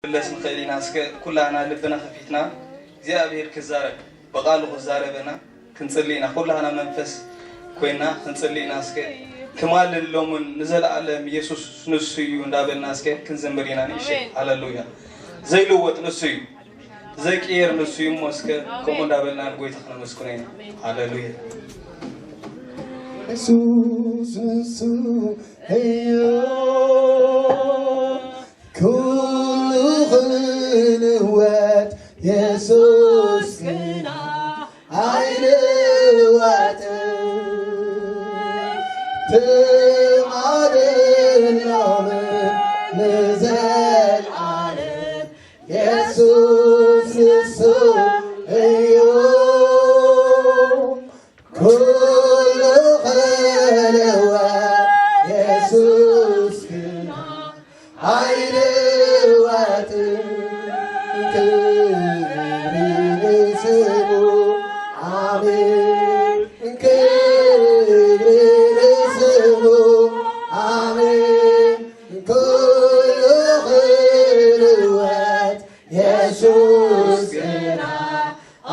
ክንምለስ ንኽእል ኢና። እስከ ኩላና ልብና ከፊትና እግዚኣብሔር ክዛረብ፣ ብቓሉ ክዛረበና ክንጽሊ ኢና። ኩላና መንፈስ ኮይና ክንጽሊ ኢና። እስከ ትማልን ሎምን ንዘለኣለም ኢየሱስ ንሱ እዩ እንዳበልና እስከ ክንዘምር ኢና። ንእሽተይ። ኣሜን። ሃሌሉያ። ዘይልወጥ ንሱ እዩ። ዘይቅየር ንሱ እዩ እሞ እስከ ከምኡ እንዳበልና ንጎይታ ክነመስግኖ ኢና። ሃሌሉያ። ኢየሱስ ንሱ እዩ ኩሉ ክልወጥ፣ ኢየሱስ ግና ኣይልወጥን። ትማልን ሎምን ንዘለኣለም ኢየሱስ ንሱ እዩ ኩሉ ክልወጥ፣ ኢየሱስ ግና ኣይልወጥን። ክብሪ ንስሙ፣ ኣሜን። ክብሪ ንስሙ፣ ኣሜን። ኩሉ ክልወጥ፣ ኢየሱስ ግና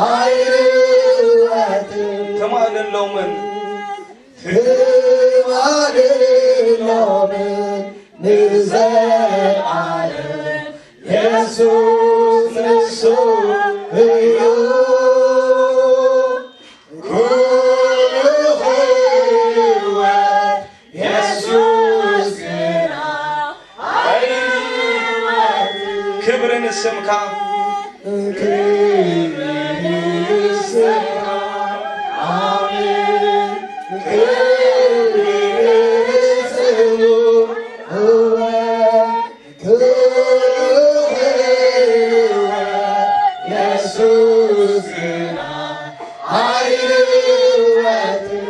ኣይልወጥን። ትማልን ሎምን ትማልን ሎምን ንዘለኣለም ኢየሱስ ንሱ እዩ። ኩሉ ክልወጥ ኢየሱስ ግና ኣይልወጥን። ክብሪ ንስምካ። ክብሪ ንስምካ። ኣሜን። ክብሪ ንስሙ። እወ፣ ክብሪ ንስሙ። ኢየሱስ ግና ኣይልወጥን።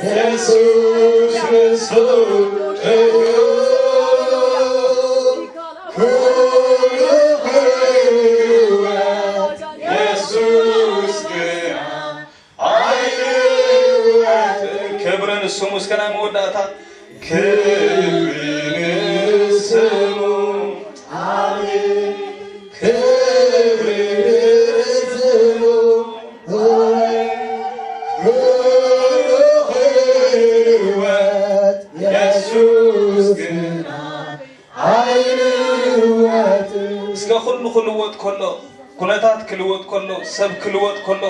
ኢየሱስ ክርስቶስ እዩ። ኩሉ ህይወት ኢየሱስ ግና ኣይልወጥን። ክብሪ ንስሙ። እስከ ናይ መወዳእታ ክብሪ ንስሙ። ኣሜን። ክብሪ ንስሙ። ኩሉ ህይወት ኢየሱስ ግና ኣይልወጥን። እስከ ኩሉ ክልወጥ ከሎ፣ ኩነታት ክልወጥ ከሎ፣ ሰብ ክልወጥ ከሎ፣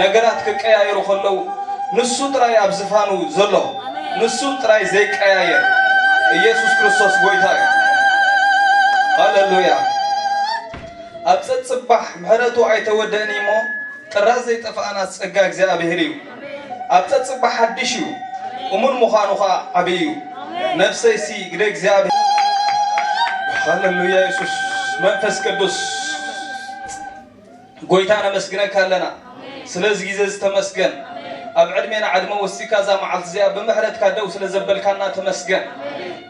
ነገራት ክቀያየሩ ከለዉ፣ ንሱ ጥራይ ኣብ ዝፋኑ ዘሎ፣ ንሱ ጥራይ ዘይቀያየር ኢየሱስ ክርስቶስ ጎይታ እዩ። ሃሌሉያ። ኣብ ጸጽባሕ ምሕረቱ ኣይተወደእን እሞ፣ ጥራዝ ዘይጠፍኣና ጸጋ እግዚኣብሔር እዩ። ኣብ ጸጽባሕ ሓድሽ እዩ። እሙን ምዃኑ ኸኣ ዓብዪ እዩ። ነፍሰይሲ ግደ እግዚኣብሔር። ሃሌሉያ። የሱስ መንፈስ ቅዱስ ጎይታ ነመስግነካ ኣለና። ስለዚ ግዜ እዚ ተመስገን። ኣብ ዕድሜና ዕድመ ወሲካ እዛ መዓልቲ እዚኣ ብምሕረትካ ደው ስለ ዘበልካና ተመስገን።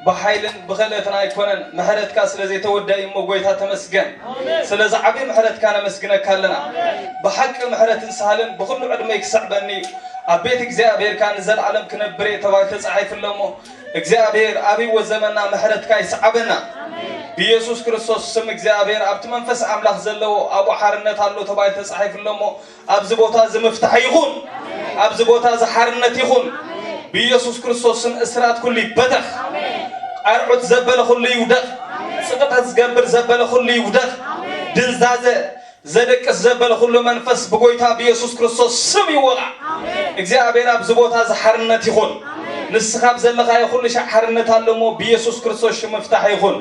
ብሓይልን ብኽእለትን ኣይኮነን፣ ምሕረትካ ስለ ዘይተወደእ እሞ ጎይታ ተመስገን። ስለዚ ዓቢ ምሕረትካ ነመስግነካ ኣለና። ብሓቂ ምሕረትን ሳህልን ብኹሉ ዕድመይ ክስዕበኒ እዩ። ኣብ ቤት እግዚኣብሔር ከኣ ንዘለዓለም ክነብር እየ ተባሂሉ ተጻሒፉ ኣሎ እሞ፣ እግዚኣብሔር ኣብ ህይወት ዘመንና ምሕረትካ ይስዓበና። ብኢየሱስ ክርስቶስ ስም እግዚኣብሔር ኣብቲ መንፈስ ኣምላኽ ዘለዎ ኣብኡ ሓርነት ኣሎ ተባሂሉ ተጻሒፉ ኣሎ እሞ፣ ኣብዚ ቦታ እዚ ምፍታሕ ይኹን። ኣብዚ ቦታ እዚ ሓርነት ይኹን። ብኢየሱስ ክርስቶስ ስም እስራት ኩሉ ይበተኽ። ኣርዑት ዘበለ ኩሉ ይውደቕ። ጽቕጠት ዝገብር ዘበለ ኩሉ ይውደቕ። ድንዛዘ ዘደቅስ ዘበለ ኩሉ መንፈስ ብጎይታ ብኢየሱስ ክርስቶስ ስም ይወቓዕ። እግዚኣብሔር ኣብዚ ቦታ እዚ ሓርነት ይኹን። ንስኻ ኣብ ዘለኻዮ ኩሉ ሻዕ ሓርነት ኣሎ እሞ ብኢየሱስ ክርስቶስ ሽም ምፍታሕ ይኹን።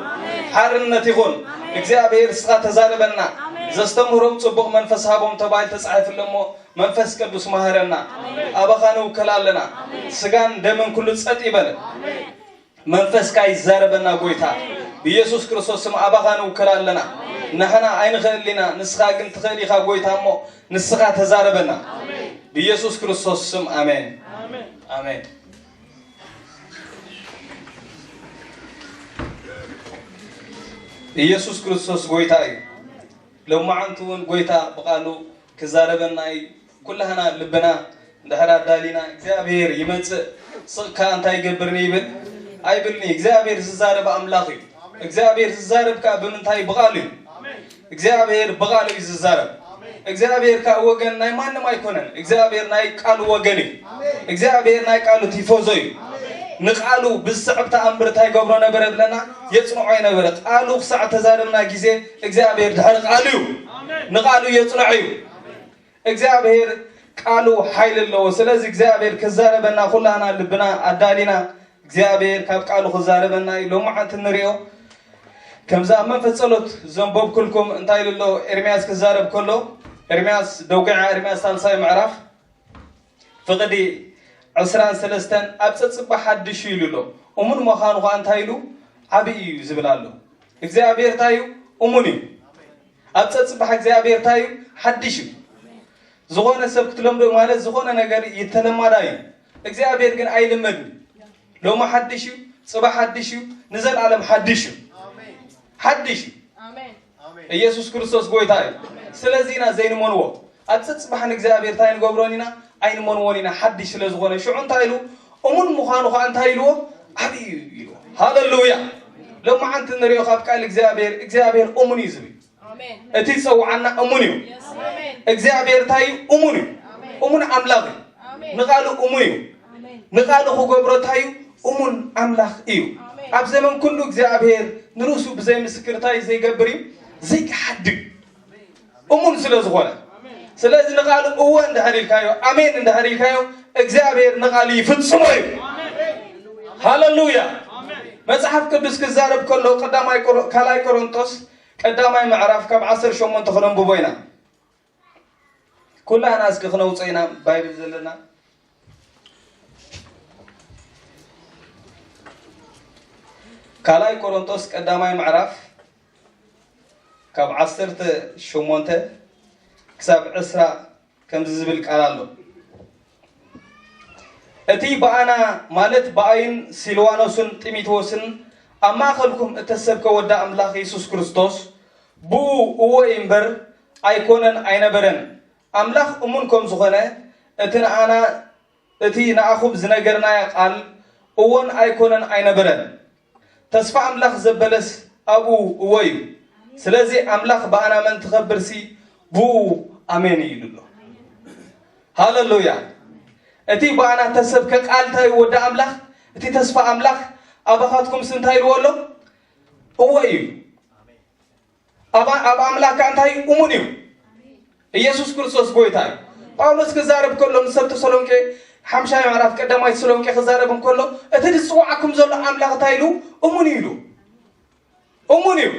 ሓርነት ይኹን። እግዚኣብሔር እስኻ ተዛረበና። ዘስተምህሮም ጽቡቕ መንፈስ ሃቦም ተባሂሉ ተጻሒፉ ኣሎ እሞ መንፈስ ቅዱስ መሃረና። ኣባኻ ንውከል ኣለና። ስጋን ደምን ኩሉ ጸጥ ይበል። መንፈስካ ይዛረበና ጎይታ። ብኢየሱስ ክርስቶስ ስም ኣባኻ ንውክል ኣለና። ንሕና ኣይንኽእልን ኢና፣ ንስኻ ግን ትኽእል ኢኻ ጎይታ፣ እሞ ንስኻ ተዛረበና። ብኢየሱስ ክርስቶስ ስም ኣሜን። ኣሜን። ኢየሱስ ክርስቶስ ጎይታ እዩ። ሎማዓንቲ እውን ጎይታ ብቃሉ ክዛረበና እዩ። ኩላህና ልብና እንድሕር ኣዳሊና እግዚኣብሔር ይመጽእ፣ ስቕካ እንታይ ይገብርኒ ይብል ኣይብልኒ። እግዚኣብሔር ዝዛረብ ኣምላኽ እዩ። እግዚኣብሔር ዝዛረብ ከኣ ብምንታይ? ብቃሉ እዩ። እግዚኣብሔር ብቃሉ እዩ ዝዛረብ። እግዚኣብሔር ከኣ ወገን ናይ ማንም ኣይኮነን። እግዚኣብሔር ናይ ቃሉ ወገን እዩ። እግዚኣብሔር ናይ ቃሉ ቲፎዞ እዩ። ንቃሉ ብዝስዕብ ተኣምር እንታይ ገብሮ ነበረ ብለና? የጽንዖ ነበረ። ቃሉ ክሳዕ ተዛረብና ግዜ እግዚኣብሔር ድሕሪ ቃሉ እዩ። ንቃሉ የጽንዖ እዩ። እግዚኣብሔር ቃሉ ሓይሊ ኣለዎ። ስለዚ እግዚኣብሔር ክዛረበና ኩላና ልብና ኣዳሊና እግዚኣብሔር ካብ ቃሉ ክዛረበና እዩ። ሎማዓንቲ ንሪኦ ከምዚ ኣብ መንፈስ ጸሎት ዘንበብኩልኩም እንታይ ኢሉ ኣሎ? ኤርምያስ ክዛረብ ከሎ፣ ኤርምያስ ደውግዓ፣ ኤርምያስ ሳልሳይ ምዕራፍ ፍቕዲ ዕስራን ሰለስተን ኣብ ጸጽባ ሓድሽ እዩ ኢሉ ኣሎ። እሙን ምዃኑ ኸኣ እንታይ ኢሉ? ዓብዪ እዩ ዝብል ኣሎ። እግዚኣብሔር እንታይ እዩ? እሙን እዩ። ኣብ ጸጽባሕ እግዚኣብሔር እንታይ እዩ? ሓድሽ እዩ። ዝኾነ ሰብ ክትለምዶ ማለት ዝኾነ ነገር ይተለማዳ እዩ። እግዚኣብሔር ግን ኣይልመድን። ሎሚ ሓድሽ እዩ፣ ጽባሕ ሓድሽ እዩ፣ ንዘለኣለም ሓድሽ እዩ። ሓድሽ እዩ። ኣሜን። ኢየሱስ ክርስቶስ ጎይታ እዩ። ስለዚ ኢና ዘይንመንዎ። ኣብ ጸጽባሕ ንእግዚኣብሔር እንታይ ንገብሮን ኢና? ኣይንመንዎን ኢና። ሓድሽ ስለ ዝኾነ ሽዑ እንታይ ኢሉ? እሙን ምዃኑ ኸኣ እንታይ ኢልዎ? ዓብዪ እዩ ኢልዎ። ሃሌሉያ። ሎማዓንቲ ንሪኦ ካብ ቃል እግዚኣብሔር፣ እግዚኣብሔር እሙን እዩ ዝብል። ኣሜን። እቲ ዝጸውዓና እሙን እዩ። ኣሜን። እግዚኣብሔር እንታይ እዩ? እሙን እዩ። ኣሜን። እሙን ኣምላኽ እዩ። ኣሜን። ንቓሉ እሙን እዩ። ኣሜን። ንቓሉ ክገብሮ እንታይ እዩ? እሙን ኣምላኽ እዩ። ኣሜን። ኣብ ዘመን ኩሉ እግዚኣብሔር ንርእሱ ብዘይ ምስክር እንታይ ዘይገብር እዩ? ዘይክሓድግ። እሙን ስለ ዝኾነ። ስለዚ ንቓሉ እወ እንድሕር ኢልካዮ፣ ኣሜን እንድሕር ኢልካዮ፣ እግዚኣብሔር ንቓሉ ይፍጽሞ እዩ። ሃሌሉያ። መጽሓፍ ቅዱስ ክዛረብ ከሎ ቀዳማይ ቆሮ-፣ ካልኣይ ቆሮንቶስ ቀዳማይ ምዕራፍ ካብ ዓሰርተ ሸሞንተ ክነንብቦ ኢና። ኩላና እስኪ ክነውፅኦ ኢና ባይብል ዘለና። ካልኣይ ቆሮንቶስ ቀዳማይ ምዕራፍ ካብ ዓሰርተ ሸሞንተ ክሳብ ዕስራ ከምዚ ዝብል ቃል ኣሎ። እቲ ብኣና፣ ማለት ብኣይን ሲልዋኖስን ጢሞቴዎስን ኣብ ማእከልኩም እተሰብከ ወዲ ኣምላኽ የሱስ ክርስቶስ፣ ብኡ እወ እዩ እምበር ኣይኮነን ኣይነበረን። ኣምላኽ እሙን ከም ዝኾነ፣ እቲ ንኣና፣ እቲ ንኣኹም ዝነገርናዮ ቃል እወን ኣይኮነን ኣይነበረን። ተስፋ ኣምላኽ ዘበለስ ኣብኡ እወ እዩ። ስለዚ ኣምላኽ ብኣና መን ትኸብርሲ ብኡ ኣሜን እዩ ኢሉ ኣሎ። ሃሌሉያ። እቲ ብኣና ተሰብከ ቃል እንታይ እዩ? ወዲ ኣምላኽ፣ እቲ ተስፋ ኣምላኽ ኣባኻትኩምስ እንታይ ኢልዎ ኣሎ? እወ እዩ። ኣብ፣ ኣብ ኣምላኽ ከኣ እንታይ እዩ? እሙን እዩ። ኢየሱስ ክርስቶስ ጎይታ እዩ። ጳውሎስ ክዛረብ ከሎ ምስ ሰብ ተሰሎንቄ፣ ሓምሻይ ምዕራፍ ቀዳማይ ተሰሎንቄ ክዛረብ እንከሎ፣ እቲ ዝጽውዓኩም ዘሎ ኣምላኽ እንታይ ኢሉ? እሙን እዩ ኢሉ። እሙን እዩ።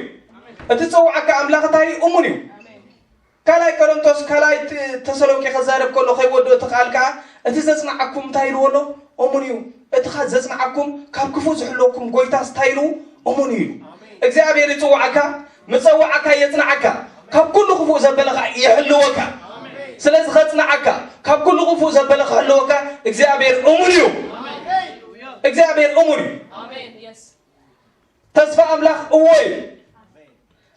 እቲ ዝጸውዓካ ኣምላኽ እንታይ እዩ? እሙን እዩ። ካልኣይ ቆሮንቶስ፣ ካልኣይ ተ-፣ ተሰሎንቄ ክዛረብ ከሎ ከይወድኦ እቲ ቃል ከኣ፣ እቲ ዘጽንዓኩም እንታይ ኢልዎ ኣሎ? እሙን እዩ። እቲ ኸ ዘጽንዓኩም ካብ ክፉእ ዝሕልወኩም ጎይታስ እንታይ ኢሉ? እሙን እዩ ኢሉ። እግዚኣብሔር ይጽውዓካ፣ ምጸዋዕካ የጽንዓካ፣ ካብ ኩሉ ክፉእ ዘበለ ኸኣ ይሕልወካ። ስለዚ ኸጽንዓካ፣ ካብ ኩሉ ክፉእ ዘበለ ክሕልወካ እግዚኣብሔር እሙን እዩ። እግዚኣብሔር እሙን እዩ። ኣሜን። የስ። ተስፋ ኣምላኽ እወ እዩ።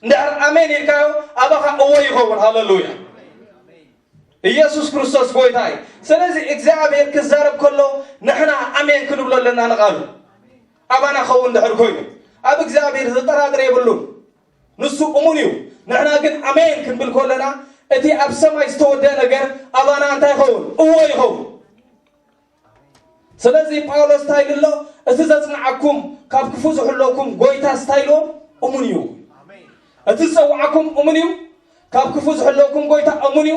እንድሕር ኣሜን ኢልካዮ፣ ኣባኻ እወ ይኸውን። ሃሌሉያ። ኢየሱስ ክርስቶስ ጎይታ እዩ። ስለዚ እግዚኣብሔር ክዛረብ ከሎ ንሕና ኣሜን ክንብሎ ኣለና ንቓሉ። ኣባና ኸውን እንድሕር ኮይኑ፣ ኣብ እግዚኣብሔር ዘጠራጥር የብሉን። ንሱ እሙን እዩ። ንሕና ግን ኣሜን ክንብል ከለና፣ እቲ ኣብ ሰማይ ዝተወደአ ነገር ኣባና እንታይ ይኸውን? እወ ይኸውን። ስለዚ ጳውሎስ እንታይ ኢሉ ኣሎ? እቲ ዘጽንዓኩም፣ ካብ ክፉእ ዝሕለወኩም ጎይታስ እንታይ ኢልዎ? እሙን እዩ። እቲ ዝጸውዓኩም እሙን እዩ፣ ካብ ክፉእ ዝሕለወኩም ጎይታ እሙን እዩ፣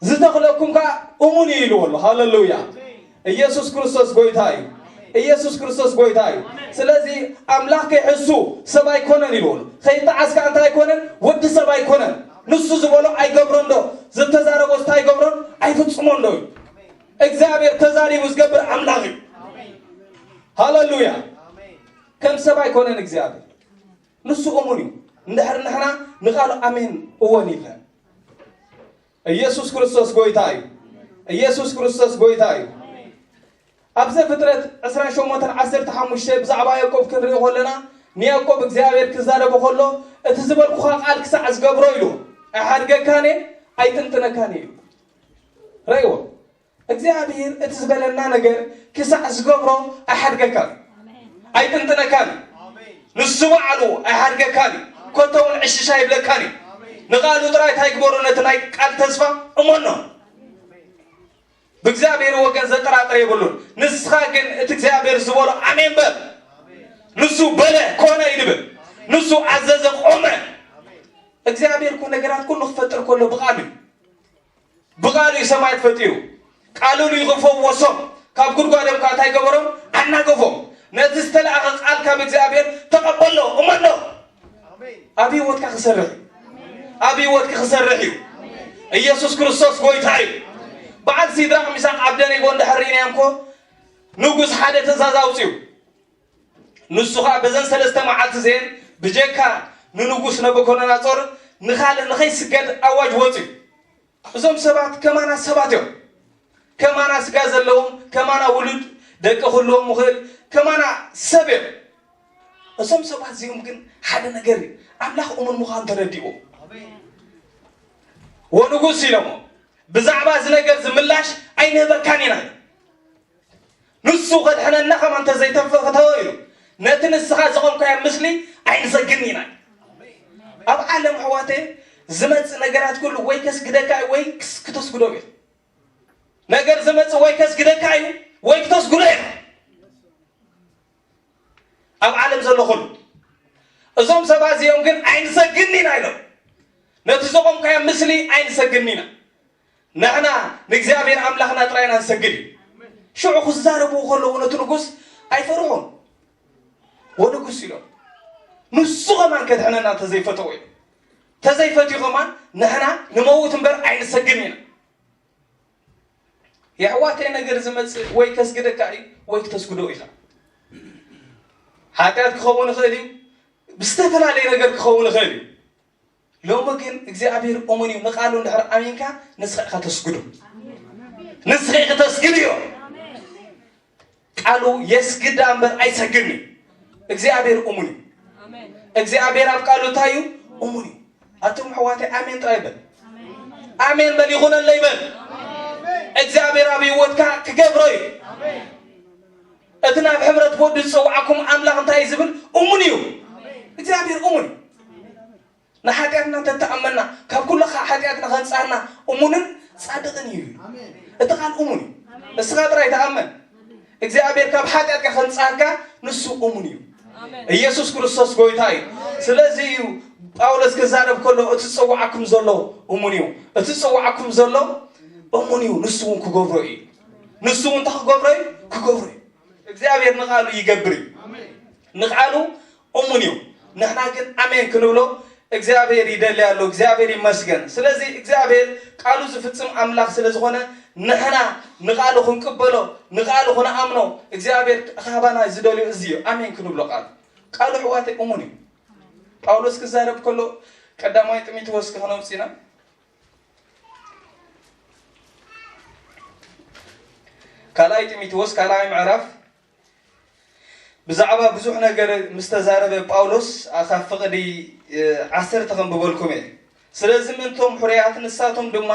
ዝተኽለኩም ከኣ እሙን እዩ ኢልዎ ኣሎ። ሃሌሉያ። ኢየሱስ ክርስቶስ ጎይታ እዩ። ኢየሱስ ክርስቶስ ጎይታ እዩ። ስለዚ ኣምላኽ ከይሕሱ ሰብ ኣይኮነን ኢልዎ ኣሎ። ከይጠዓስ ከኣ እንታይ ኣይኮነን? ወዲ ሰብ ኣይኮነን። ንሱ ዝበሎ ኣይገብሮን ዶ? ዝተዛረቦስ እንታይ ኣይገብሮን? ኣይፍጽሞን ዶ እዩ? እግዚኣብሔር ተዛሪቡ ዝገብር ኣምላኽ እዩ። ሃሌሉያ። ከም ሰብ ኣይኮነን እግዚኣብሔር። ንሱ እሙን እዩ። እንድሕር ንሕና ንቓሉ ኣሜን እወን ኢልና። ኢየሱስ ክርስቶስ ጎይታ እዩ። ኢየሱስ ክርስቶስ ጎይታ እዩ። ኣብ ዘፍጥረት ዕስራን ሸሞንተን ዓሰርተ ሓሙሽተ ብዛዕባ ያዕቆብ ክንርኢ ከለና፣ ንያዕቆብ እግዚኣብሔር ክዛረቦ ከሎ፣ "እቲ ዝበልኩኻ ቃል ክሳዕ ዝገብሮ" ኢሉ፣ "ኣይሓድገካን እየ፣ ኣይጥንጥነካን እየ" ኢሉ። ረእይዎ። እግዚኣብሔር እቲ ዝበለና ነገር ክሳዕ ዝገብሮ ኣይሓድገካን፣ ኣይጥንጥነካን። ንሱ ባዕሉ ኣይሓድገካን እዩ። ኮቶ እውን ዕሽሽ ኣይብለካን እዩ። ንቓሉ ጥራይ እንታይ ግበሮ? ነቲ ናይ ቃል ተስፋ እመኖ። ብእግዚኣብሔር ወገን ዘጠራጥር የብሉን። ንስኻ ግን እቲ እግዚኣብሔር ዝበሎ ኣሜን በል። ንሱ በለ፣ ኮነ እዩ ዝብል። ንሱ ኣዘዘ፣ ቆመ። እግዚኣብሔር እኮ ነገራት ኩሉ ክፈጥር ከሎ ብቓሉ እዩ። ብቓሉ እዩ ሰማያት ፈጢሩ። ቃሉ ልኢኹ ፈወሶም። ካብ ጉድጓዶም ከዓ እንታይ ገበሮም? ኣናገፎም። ነቲ ዝተላእኸ ቃል ካብ እግዚኣብሔር ተቐበሎ፣ እመኖ። ኣብ ህይወትካ ክሰርሕ እዩ። ኣብ ህይወትካ ክሰርሕ እዩ። ኢየሱስ ክርስቶስ ጎይታ እዩ። በዓል ሲድራቅ፣ ሚሳቅ፣ ዓብደኔጎ እንድሕር ርኢናዮም እኮ፣ ንጉስ ሓደ ትእዛዝ ኣውፅዩ። ንሱ ኸዓ በዘን ሰለስተ መዓልቲ እዚአን ብጀካ ንንጉስ ነቡከደነፆር ንኻልእ ንኸይስገድ ኣዋጅ ወፅዩ። እዞም ሰባት ከማና ሰባት እዮም። ከማና ስጋ ዘለዎም፣ ከማና ውሉድ ደቂ ክህልዎም ምኽእል፣ ከማና ሰብ እዮም። እዞም ሰባት እዚኦም ግን ሓደ ነገር እዩ፣ ኣምላኽ እሙን ምዃኑ ተረዲእዎ። "ወንጉስ" ኢሎሞ፣ "ብዛዕባ እዚ ነገር እዚ ምላሽ ኣይንህበካን ኢና። ንሱ ከድሕነና ከማን እንተዘይተፈተወ" ኢሉ፣ "ነቲ ንስኻ ዘቖምካዮ ምስሊ ኣይንሰግድን ኢና።" ኣብ ዓለም ኣሕዋተይ ዝመጽእ ነገራት ኩሉ ወይ ከስግደካ እዩ ወይ ክስ-፣ ክተስግዶ እዩ። ነገር ዝመጽእ ወይ ከስግደካ እዩ ወይ ክተስግዶ እዩ። ኣብ ዓለም ዘሎ ኩሉ። እዞም ሰባት እዚኦም ግን "ኣይንሰግድን ኢና" ኢሎም። "ነቲ ዘቖምካዮ ምስሊ ኣይንሰግድን ኢና። ንሕና ንእግዚኣብሔር ኣምላኽና ጥራይ ኢና ንሰግድ" እዩ። ሽዑ ክዛረብዎ ከለዉ ነቲ ንጉስ ኣይፈርሑን። "ወንጉስ" ኢሎም። ንሱ ኸማን ከድሕነና እንተዘይፈተወ እዩ። እንተዘይፈትዩ ኸማን ንሕና ንመውት እምበር ኣይንሰግድን ኢና። የሕዋተይ ነገር ዝመጽእ ወይ ከስግደካ እዩ ወይ ክተስግዶ ኢኻ። ሓጢኣት ክኸውን ይኽእል እዩ። ብዝተፈላለየ ነገር ክኸውን ይኽእል እዩ። ሎሚ ግን እግዚኣብሔር እሙን እዩ። ንቃሉ እንድሕር ኣሚንካ ንስኻ ኢኻ ተስግዶ። ንስኻ ኢኻ ተስግድ እዩ። ቃሉ የስግድ እምበር ኣይሰግድን እዩ። እግዚኣብሔር እሙን እዩ። እግዚኣብሔር ኣብ ቃሉ እንታይ እዩ? እሙን እዩ። ኣቱም ኣሕዋተይ ኣሜን ጥራይ በል። ኣሜን በል ይኹነለይ በል። እግዚኣብሔር ኣብ ህይወትካ ክገብሮ እዩ። እቲ ናብ ሕብረት ወዱ ዝጸውዓኩም ኣምላኽ እንታይ እዩ ዝብል? እሙን እዩ። እግዚኣብሔር እሙን እዩ። ንሓጢኣትና እንተተኣመና ካብ ኩሉ ሓጢኣትና ከንጽሃና እሙንን ጻድቕን እዩ። እቲ ቃል እሙን እዩ። እስኻ ጥራይ ተኣመን። እግዚኣብሔር ካብ ሓጢኣትካ ከንጽሃካ ንሱ እሙን እዩ። ኢየሱስ ክርስቶስ ጎይታ እዩ። ስለዚ እዩ ጳውሎስ ክዛረብ ከሎ እቲ ዝጸውዓኩም ዘሎ እሙን እዩ። እቲ ዝጸውዓኩም ዘሎ እሙን እዩ። ንሱ እውን ክገብሮ እዩ። ንሱ እውን እንታይ ክገብሮ እዩ? ክገብሮ እዩ። እግዚኣብሔር ንቃሉ ይገብር እዩ። ንቃሉ እሙን እዩ። ንሕና ግን ኣሜን ክንብሎ እግዚኣብሔር ይደሊ ኣሎ። እግዚኣብሔር ይመስገን። ስለዚ እግዚኣብሔር ቃሉ ዝፍጽም ኣምላኽ ስለ ዝኾነ ንሕና ንቃሉ ክንቅበሎ፣ ንቃሉ ክንኣምኖ እግዚኣብሔር ክሃባና ዝደልዮ እዚ እዩ። ኣሜን ክንብሎ ቃሉ። ቃሉ ኣሕዋተይ እሙን እዩ። ጳውሎስ ክዛረብ ከሎ ቀዳማይ ጢሞቴዎስ ከነውጽእ ኢና። ካልኣይ ጢሞቴዎስ ካልኣይ ምዕራፍ ብዛዕባ ብዙሕ ነገር ምስ ተዛረበ ጳውሎስ ኣብ ፍቕዲ፣ እ፣ ዓሰርተ ከንብበልኩም እየ። ስለዚ ምእንቶም ሕሩያት ንሳቶም ድማ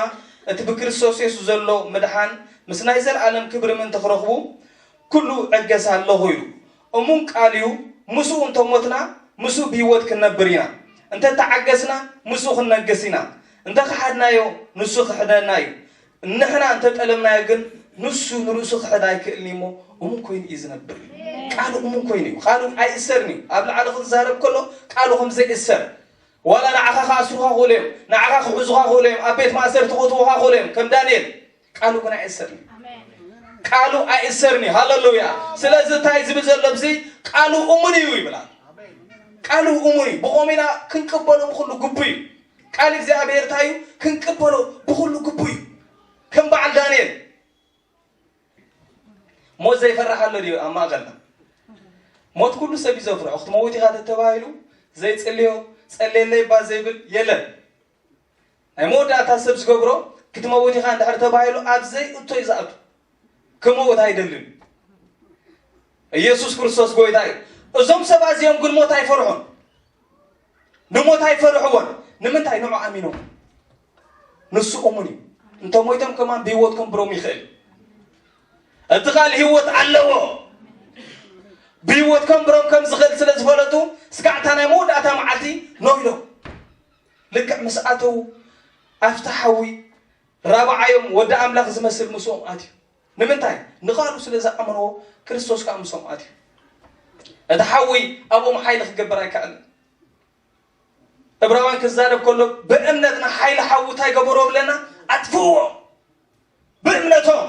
እቲ ብክርስቶስ የሱስ ዘሎ ምድሓን ምስ ናይ ዘለኣለም ክብሪ ምእንቲ ክረኽቡ ኩሉ እዕገስ ኣለኹ ኢሉ። እሙን ቃል እዩ። ምስኡ እንተ ሞትና ምስኡ ብህይወት ክንነብር ኢና። እንተ ተዓገስና ምስኡ ክንነግስ ኢና። እንተ ከሓድናዮ ንሱ ክሕደና እዩ። ንሕና እንተ ጠለምናዮ ግን ንሱ ንርእሱ ክሕድ ኣይክእልን እዩ እሞ እሙን ኮይኑ እዩ ዝነብር። ቃሉ እሙን ኮይኑ እዩ። ቃሉ ኣይእሰርን እዩ። ኣብ ላዕሊ ክዛረብ ከሎ ቃሉ ከም ዘይእሰር፣ ዋላ ንዓኻ ክኣስሩኻ ክእሉ እዮም፣ ንዓኻ ክሕዙኻ ክእሉ እዮም፣ ኣብ ቤት ማእሰርቲ ክእትዉኻ ክእሉ እዮም፣ ከም ዳንኤል። ቃሉ ግን ኣይእሰርን እዩ። ቃሉ ኣይእሰርን እዩ። ሃሌሉያ። ስለዚ እንታይ ዝብል ዘሎ ኣብዚ? ቃሉ እሙን እዩ ይብላል። ቃሉ እሙን እዩ። ብኸምኡ ኢና ክንቅበሎ ብኹሉ ግቡእ እዩ። ቃል እግዚኣብሔር እንታይ እዩ? ክንቅበሎ ብኹሉ ግቡእ እዩ። ከም በዓል ዳንኤል ሞት ዘይፈርሕ ኣሎ ድዩ ኣብ ማእከልና? ሞት ኩሉ ሰብ እዩ ዘፍርሖ። ክትመውት ኢኻ ተተባሂሉ ዘይጽልዮ፣ ጸልየለይ እባ ዘይብል የለን። ናይ መወዳእታ ሰብ ዝገብሮ፣ ክትመውት ኢኻ እንድሕር ተባሂሉ ኣብ ዘይእቶ እዩ ዝኣቱ። ክመውት ኣይደልን። ኢየሱስ ክርስቶስ ጎይታ እዩ። እዞም ሰባት እዚኦም ግን ሞት ኣይፈርሑን። ንሞት ኣይፈርሕዎን። ንምንታይ? ንዑ ኣሚኖም። ንሱ እሙን እዩ። እንተ ሞይቶም ከማን ብህይወት ከንብሮም ይኽእል። እቲ ቃል ህይወት ኣለዎ። ብህይወት ከንብሮም ከም ዝኽእል ስለ ዝፈለጡ፣ እስካዕ እታ ናይ መወዳእታ መዓልቲ ኖ ኢሎም። ልክዕ ምስ ኣተዉ፣ ኣብቲ ሓዊ ራብዓዮም ወዲ ኣምላኽ ዝመስል ምስኦም ኣትዩ። ንምንታይ? ንቓሉ ስለ ዝኣመንዎ፣ ክርስቶስ ከኣ ምስኦም ኣትዩ። እቲ ሓዊ ኣብኦም ሓይሊ ክገብር ኣይከኣልን። ዕብራውያን ክዛረብ ከሎ፣ ብእምነትና ሓይሊ ሓዊ እንታይ ገበሮ ብለና? ኣጥፍእዎ። ብእምነቶም።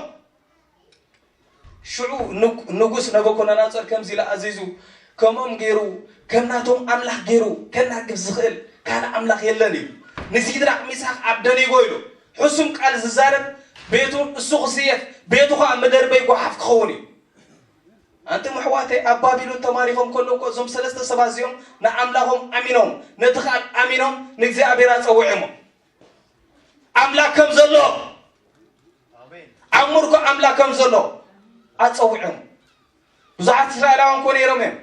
ሽዑ ንጉ-፣ ንጉስ ነቡኮደነጾር ከምዚ ኢሉ ኣዚዙ፣ ከምኦም ገይሩ፣ ከም ናቶም ኣምላኽ ገይሩ ከናግፍ ዝኽእል ካልእ ኣምላኽ የለን ኢሉ። ንሲድራቅ፣ ሚሳቅ፣ ኣብደኒጎ ኢሉ፣ ሕሱም ቃል ዝዛረብ ቤቱ እሱ ክስየፍ፣ ቤቱ ኸኣ መደርበይ ጓሓፍ ክኸውን እዩ። ኣንቱም ኣሕዋተይ፣ ኣብ ባቢሎን ተማሪኾም ከለዉ እኮ እዞም ሰለስተ ሰባት እዚኦም ንኣምላኾም ኣሚኖም፣ ነቲ ቃል ኣሚኖም ንእግዚኣብሔር ኣጸዊዖሞ። ኣምላኽ ከም ዘሎ፣ ኣብ ምርኮ ኣምላኽ ከም ዘሎ ኣጸዊዖም። ብዙሓት እስራኤላውያን እኮ ነይሮም እዮም።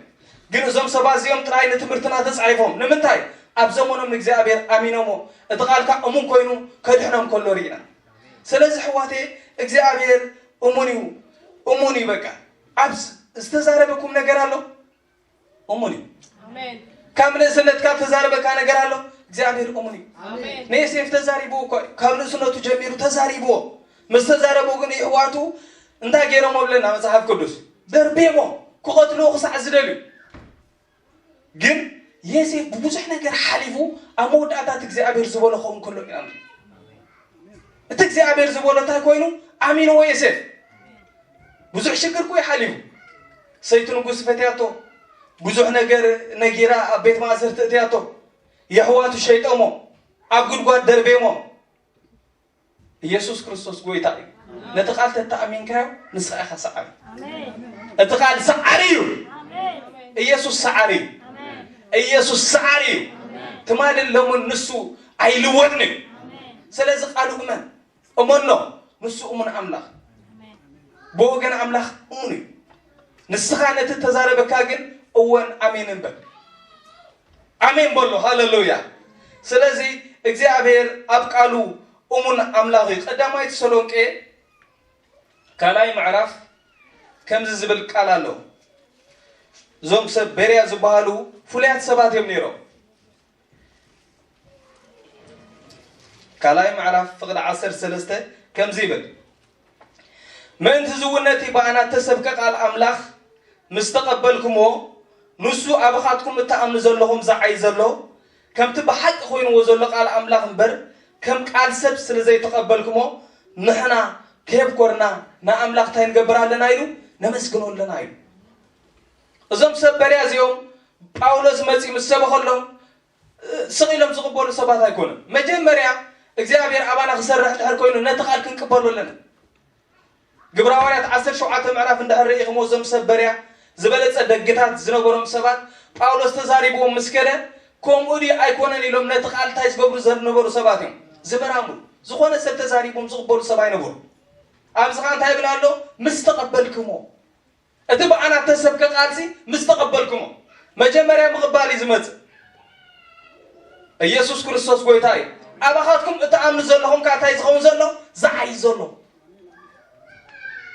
ግን እዞም ሰባት እዚኦም ጥራይ ንትምህርትና ተጻሒፎም። ንምንታይ? ኣብ ዘመኖም ንእግዚኣብሔር ኣሚኖሞ። እቲ ቃል ከኣ እሙን ኮይኑ ከድሕኖም ከሎ ርኢና። ስለዚ ኣሕዋተይ፣ እግዚኣብሔር እሙን እዩ፣ እሙን እዩ። በቃ ኣብ ዝ-፣ ዝተዛረበኩም ነገር ኣሎ፣ እሙን እዩ። ኣሜን። ካብ ንእስነትካ ዝተዛረበካ ነገር ኣሎ፣ እግዚኣብሔር እሙን እዩ። ኣሜን። ንዮሴፍ ተዛሪቡ እኮ እዩ። ካብ ንእስነቱ ጀሚሩ ተዛሪብዎ። ምስ ተዛረቡ ግን የሕዋቱ እንታይ ገይሮም ብለና መጽሓፍ ቅዱስ? ደርቤሞ ክቐትልዎ ክሳዕ ዝደልዩ። ግን ዮሴፍ ብብዙሕ ነገር ሓሊፉ ኣብ መወዳእታ እቲ እግዚኣብሔር ዝበሎ ክኸውን ከሎ ኢና ንርኢ። እቲ እግዚኣብሔር ዝበሎ እንታይ ኮይኑ? ኣሚንዎ ዮሴፍ። ብዙሕ ሽግር እኮ እዩ ሓሊፉ። ሰይቲ ንጉስ ፈትያቶ፣ ብዙሕ ነገር ነጊራ ኣብ ቤት ማእሰርቲ እትያቶ፣ የሕዋቱ ሸይጦሞ፣ ኣብ ጉድጓድ ደርቤሞ። ኢየሱስ ክርስቶስ ጎይታ እዩ። ነቲ ቃል ተተኣሚንካዮ ንስኻ ኢኻ ሰዓሪ። ኣሜን። እቲ ቃል ሰዓሪ እዩ። ኣሜን። ኢየሱስ ሰዓሪ እዩ። ኣሜን። ኢየሱስ ሰዓሪ እዩ። ኣሜን። ትማልን ሎምን ንሱ ኣይልወጥን እዩ። ኣሜን። ስለዚ ቃሉ እመን፣ እመኖ። ንሱ እሙን ኣምላኽ፣ ኣሜን። ብወገን ኣምላኽ እሙን እዩ። ንስኻ ነቲ ተዛረበካ ግን እወን ኣሜን እምበር። ኣሜን በሎ። ሃሌሉያ። ስለዚ እግዚኣብሔር ኣብ ቃሉ እሙን ኣምላኽ እዩ። ቀዳማይ ተሰሎንቄ ካልኣይ ምዕራፍ ከምዚ ዝብል ቃል ኣሎ። እዞም ሰብ ቤርያ ዝበሃሉ ፍሉያት ሰባት እዮም ነይሮም። ካልኣይ ምዕራፍ ፍቕዲ ዓሰርተ ሰለስተ ከምዚ ይብል፣ ምእንቲ እዚ እውን ነቲ ብኣና እተሰብከ ቃል ኣምላኽ ምስ ተቐበልኩምዎ፣ ንሱ ኣባኻትኩም እትኣምኑ ዘለኹም ዝዓዪ ዘሎ፣ ከምቲ ብሓቂ ኮይንዎ ዘሎ ቃል ኣምላኽ እምበር፣ ከም ቃል ሰብ ስለ ዘይተቐበልኩሞ፣ ንሕና ከየብኮርና ንኣምላኽ እንታይ ንገብር ኣለና ኢሉ? ነመስግኖ ኣለና ኢሉ። እዞም ሰብ በርያ እዚኦም ጳውሎስ መጺኡ ምስ ሰበኸሎም፣ ስቕ ኢሎም ዝቕበሉ ሰባት ኣይኮኑን። መጀመርያ እግዚኣብሔር ኣባና ክሰርሕ እንድሕር ኮይኑ ነቲ ቃል ክንቅበሎ ኣለና። ግብረ ሃዋርያት ዓሰርተ ሸውዓተ ምዕራፍ እንድሕር ርኢኹሞ እዞም ሰብ በርያ ዝበለጸ ደግታት ዝነበሮም ሰባት ጳውሎስ ተዛሪብዎም ምስ ከደ ከምኡ ድዩ ኣይኮነን ኢሎም ነቲ ቃል እንታይ ዝገብሩ ዝነበሩ ሰባት እዮም። ዝመራምሩ። ዝኾነ ሰብ ተዛሪቦም ዝቕበሉ ሰብ ኣይነበሩ። ኣብዚ ኸዓ እንታይ ይብል ኣሎ? ምስ ተቐበልክሞ። እቲ ብኣና እተሰብከ ቃልሲ ምስ ተቐበልኩሞ፣ መጀመርያ ምቕባል እዩ ዝመጽእ። ኢየሱስ ክርስቶስ ጎይታ እዩ። ኣባኻትኩም እትኣምኑ ዘለኹም ከኣ እንታይ ዝኸውን ዘሎ? ዝዓዪ ዘሎ።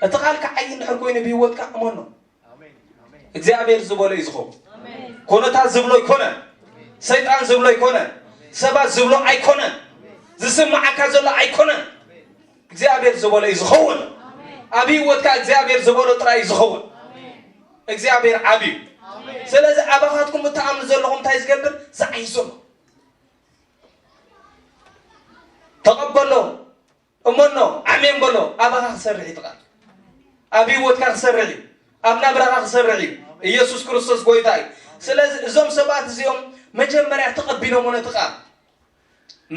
እቲ ቃል ክዓዪ እንድሕር ኮይኑ ብህይወትካ እመኖ። እግዚኣብሔር ዝበሎ እዩ ዝኸውን። ኣሜን። ኮነታት ዝብሎ ኣይኮነን። ሰይጣን ዝብሎ ኣይኮነን። ሰባት ዝብሎ ኣይኮነን። ዝስምዓካ ዘሎ ኣይኮነን። እግዚኣብሔር ዝበሎ እዩ ዝኸውን። ኣሜን። ኣብ ህይወትካ እግዚኣብሔር ዝበሎ ጥራይ እዩ ዝኸውን። ኣሜን። እግዚኣብሔር ዓቢ እዩ። ኣሜን። ስለዚ ኣባኻትኩም እትኣምኑ ዘለኹም እንታይ ዝገብር? ዝዓዪ ዘሎ። ተቐበሎ፣ እመኖ፣ ኣሜን በሎ። ኣባኻ ክሰርሕ እዩ እቲ ቃል። ኣብ ህይወትካ ክሰርሕ እዩ። ኣብ ናብራኻ ክሰርሕ እዩ። ኢየሱስ ክርስቶስ ጎይታ እዩ። ስለዚ እዞም ሰባት እዚኦም መጀመርያ ተቐቢሎሞ ነቲ ቃል።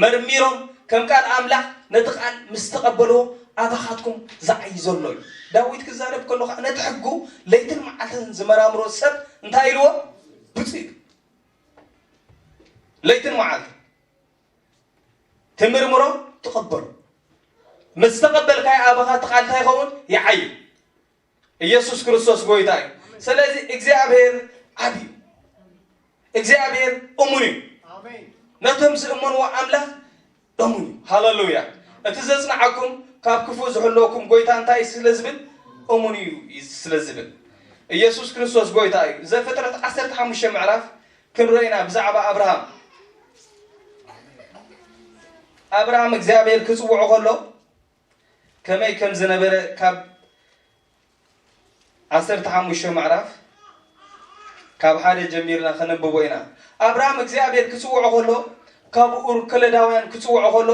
መርሚሮም ከም ቃል ኣምላኽ ነቲ ቃል ምስ ተቐበልዎ ኣባኻትኩም ዝዓዪ ዘሎ እዩ። ዳዊት ክዛረብ ከሎ ኸዓ ነቲ ሕጉ ለይትን መዓልትን ዝመራምሮ ሰብ እንታይ ኢልዎ? ብፁዕ እዩ። ለይትን መዓልትን ትምርምሮ፣ ትቕበሎ። ምስ ተቐበልካዮ ኣባኻ እቲ ቃል እንታይ ይኸውን? ይዓዩ። ኢየሱስ ክርስቶስ ጎይታ እዩ። ስለዚ እግዚኣብሔር ዓቢ እዩ። እግዚኣብሔር እሙን እዩ። ነቶም ዝእመንዎ ኣምላኽ እሙን እዩ። ሃሌሉያ። እቲ ዘጽንዓኩም፣ ካብ ክፉእ ዝሕለወኩም ጎይታ እንታይ ስለ ዝብል? እሙን እዩ ስለ ዝብል። ኢየሱስ ክርስቶስ ጎይታ እዩ። ዘፍጥረት ዓሰርተ ሓሙሽተ ምዕራፍ ክንርኢ ኢና ብዛዕባ ኣብርሃም። ኣብርሃም እግዚኣብሔር ክጽውዖ ከሎ ከመይ ከም ዝነበረ ካብ ዓሰርተ ሓሙሽተ ምዕራፍ ካብ ሓደ ጀሚርና ከነንብቦ ኢና። ኣብርሃም እግዚኣብሔር ክጽውዖ ከሎ፣ ካብ ኡር ከለዳውያን ክጽውዖ ከሎ፣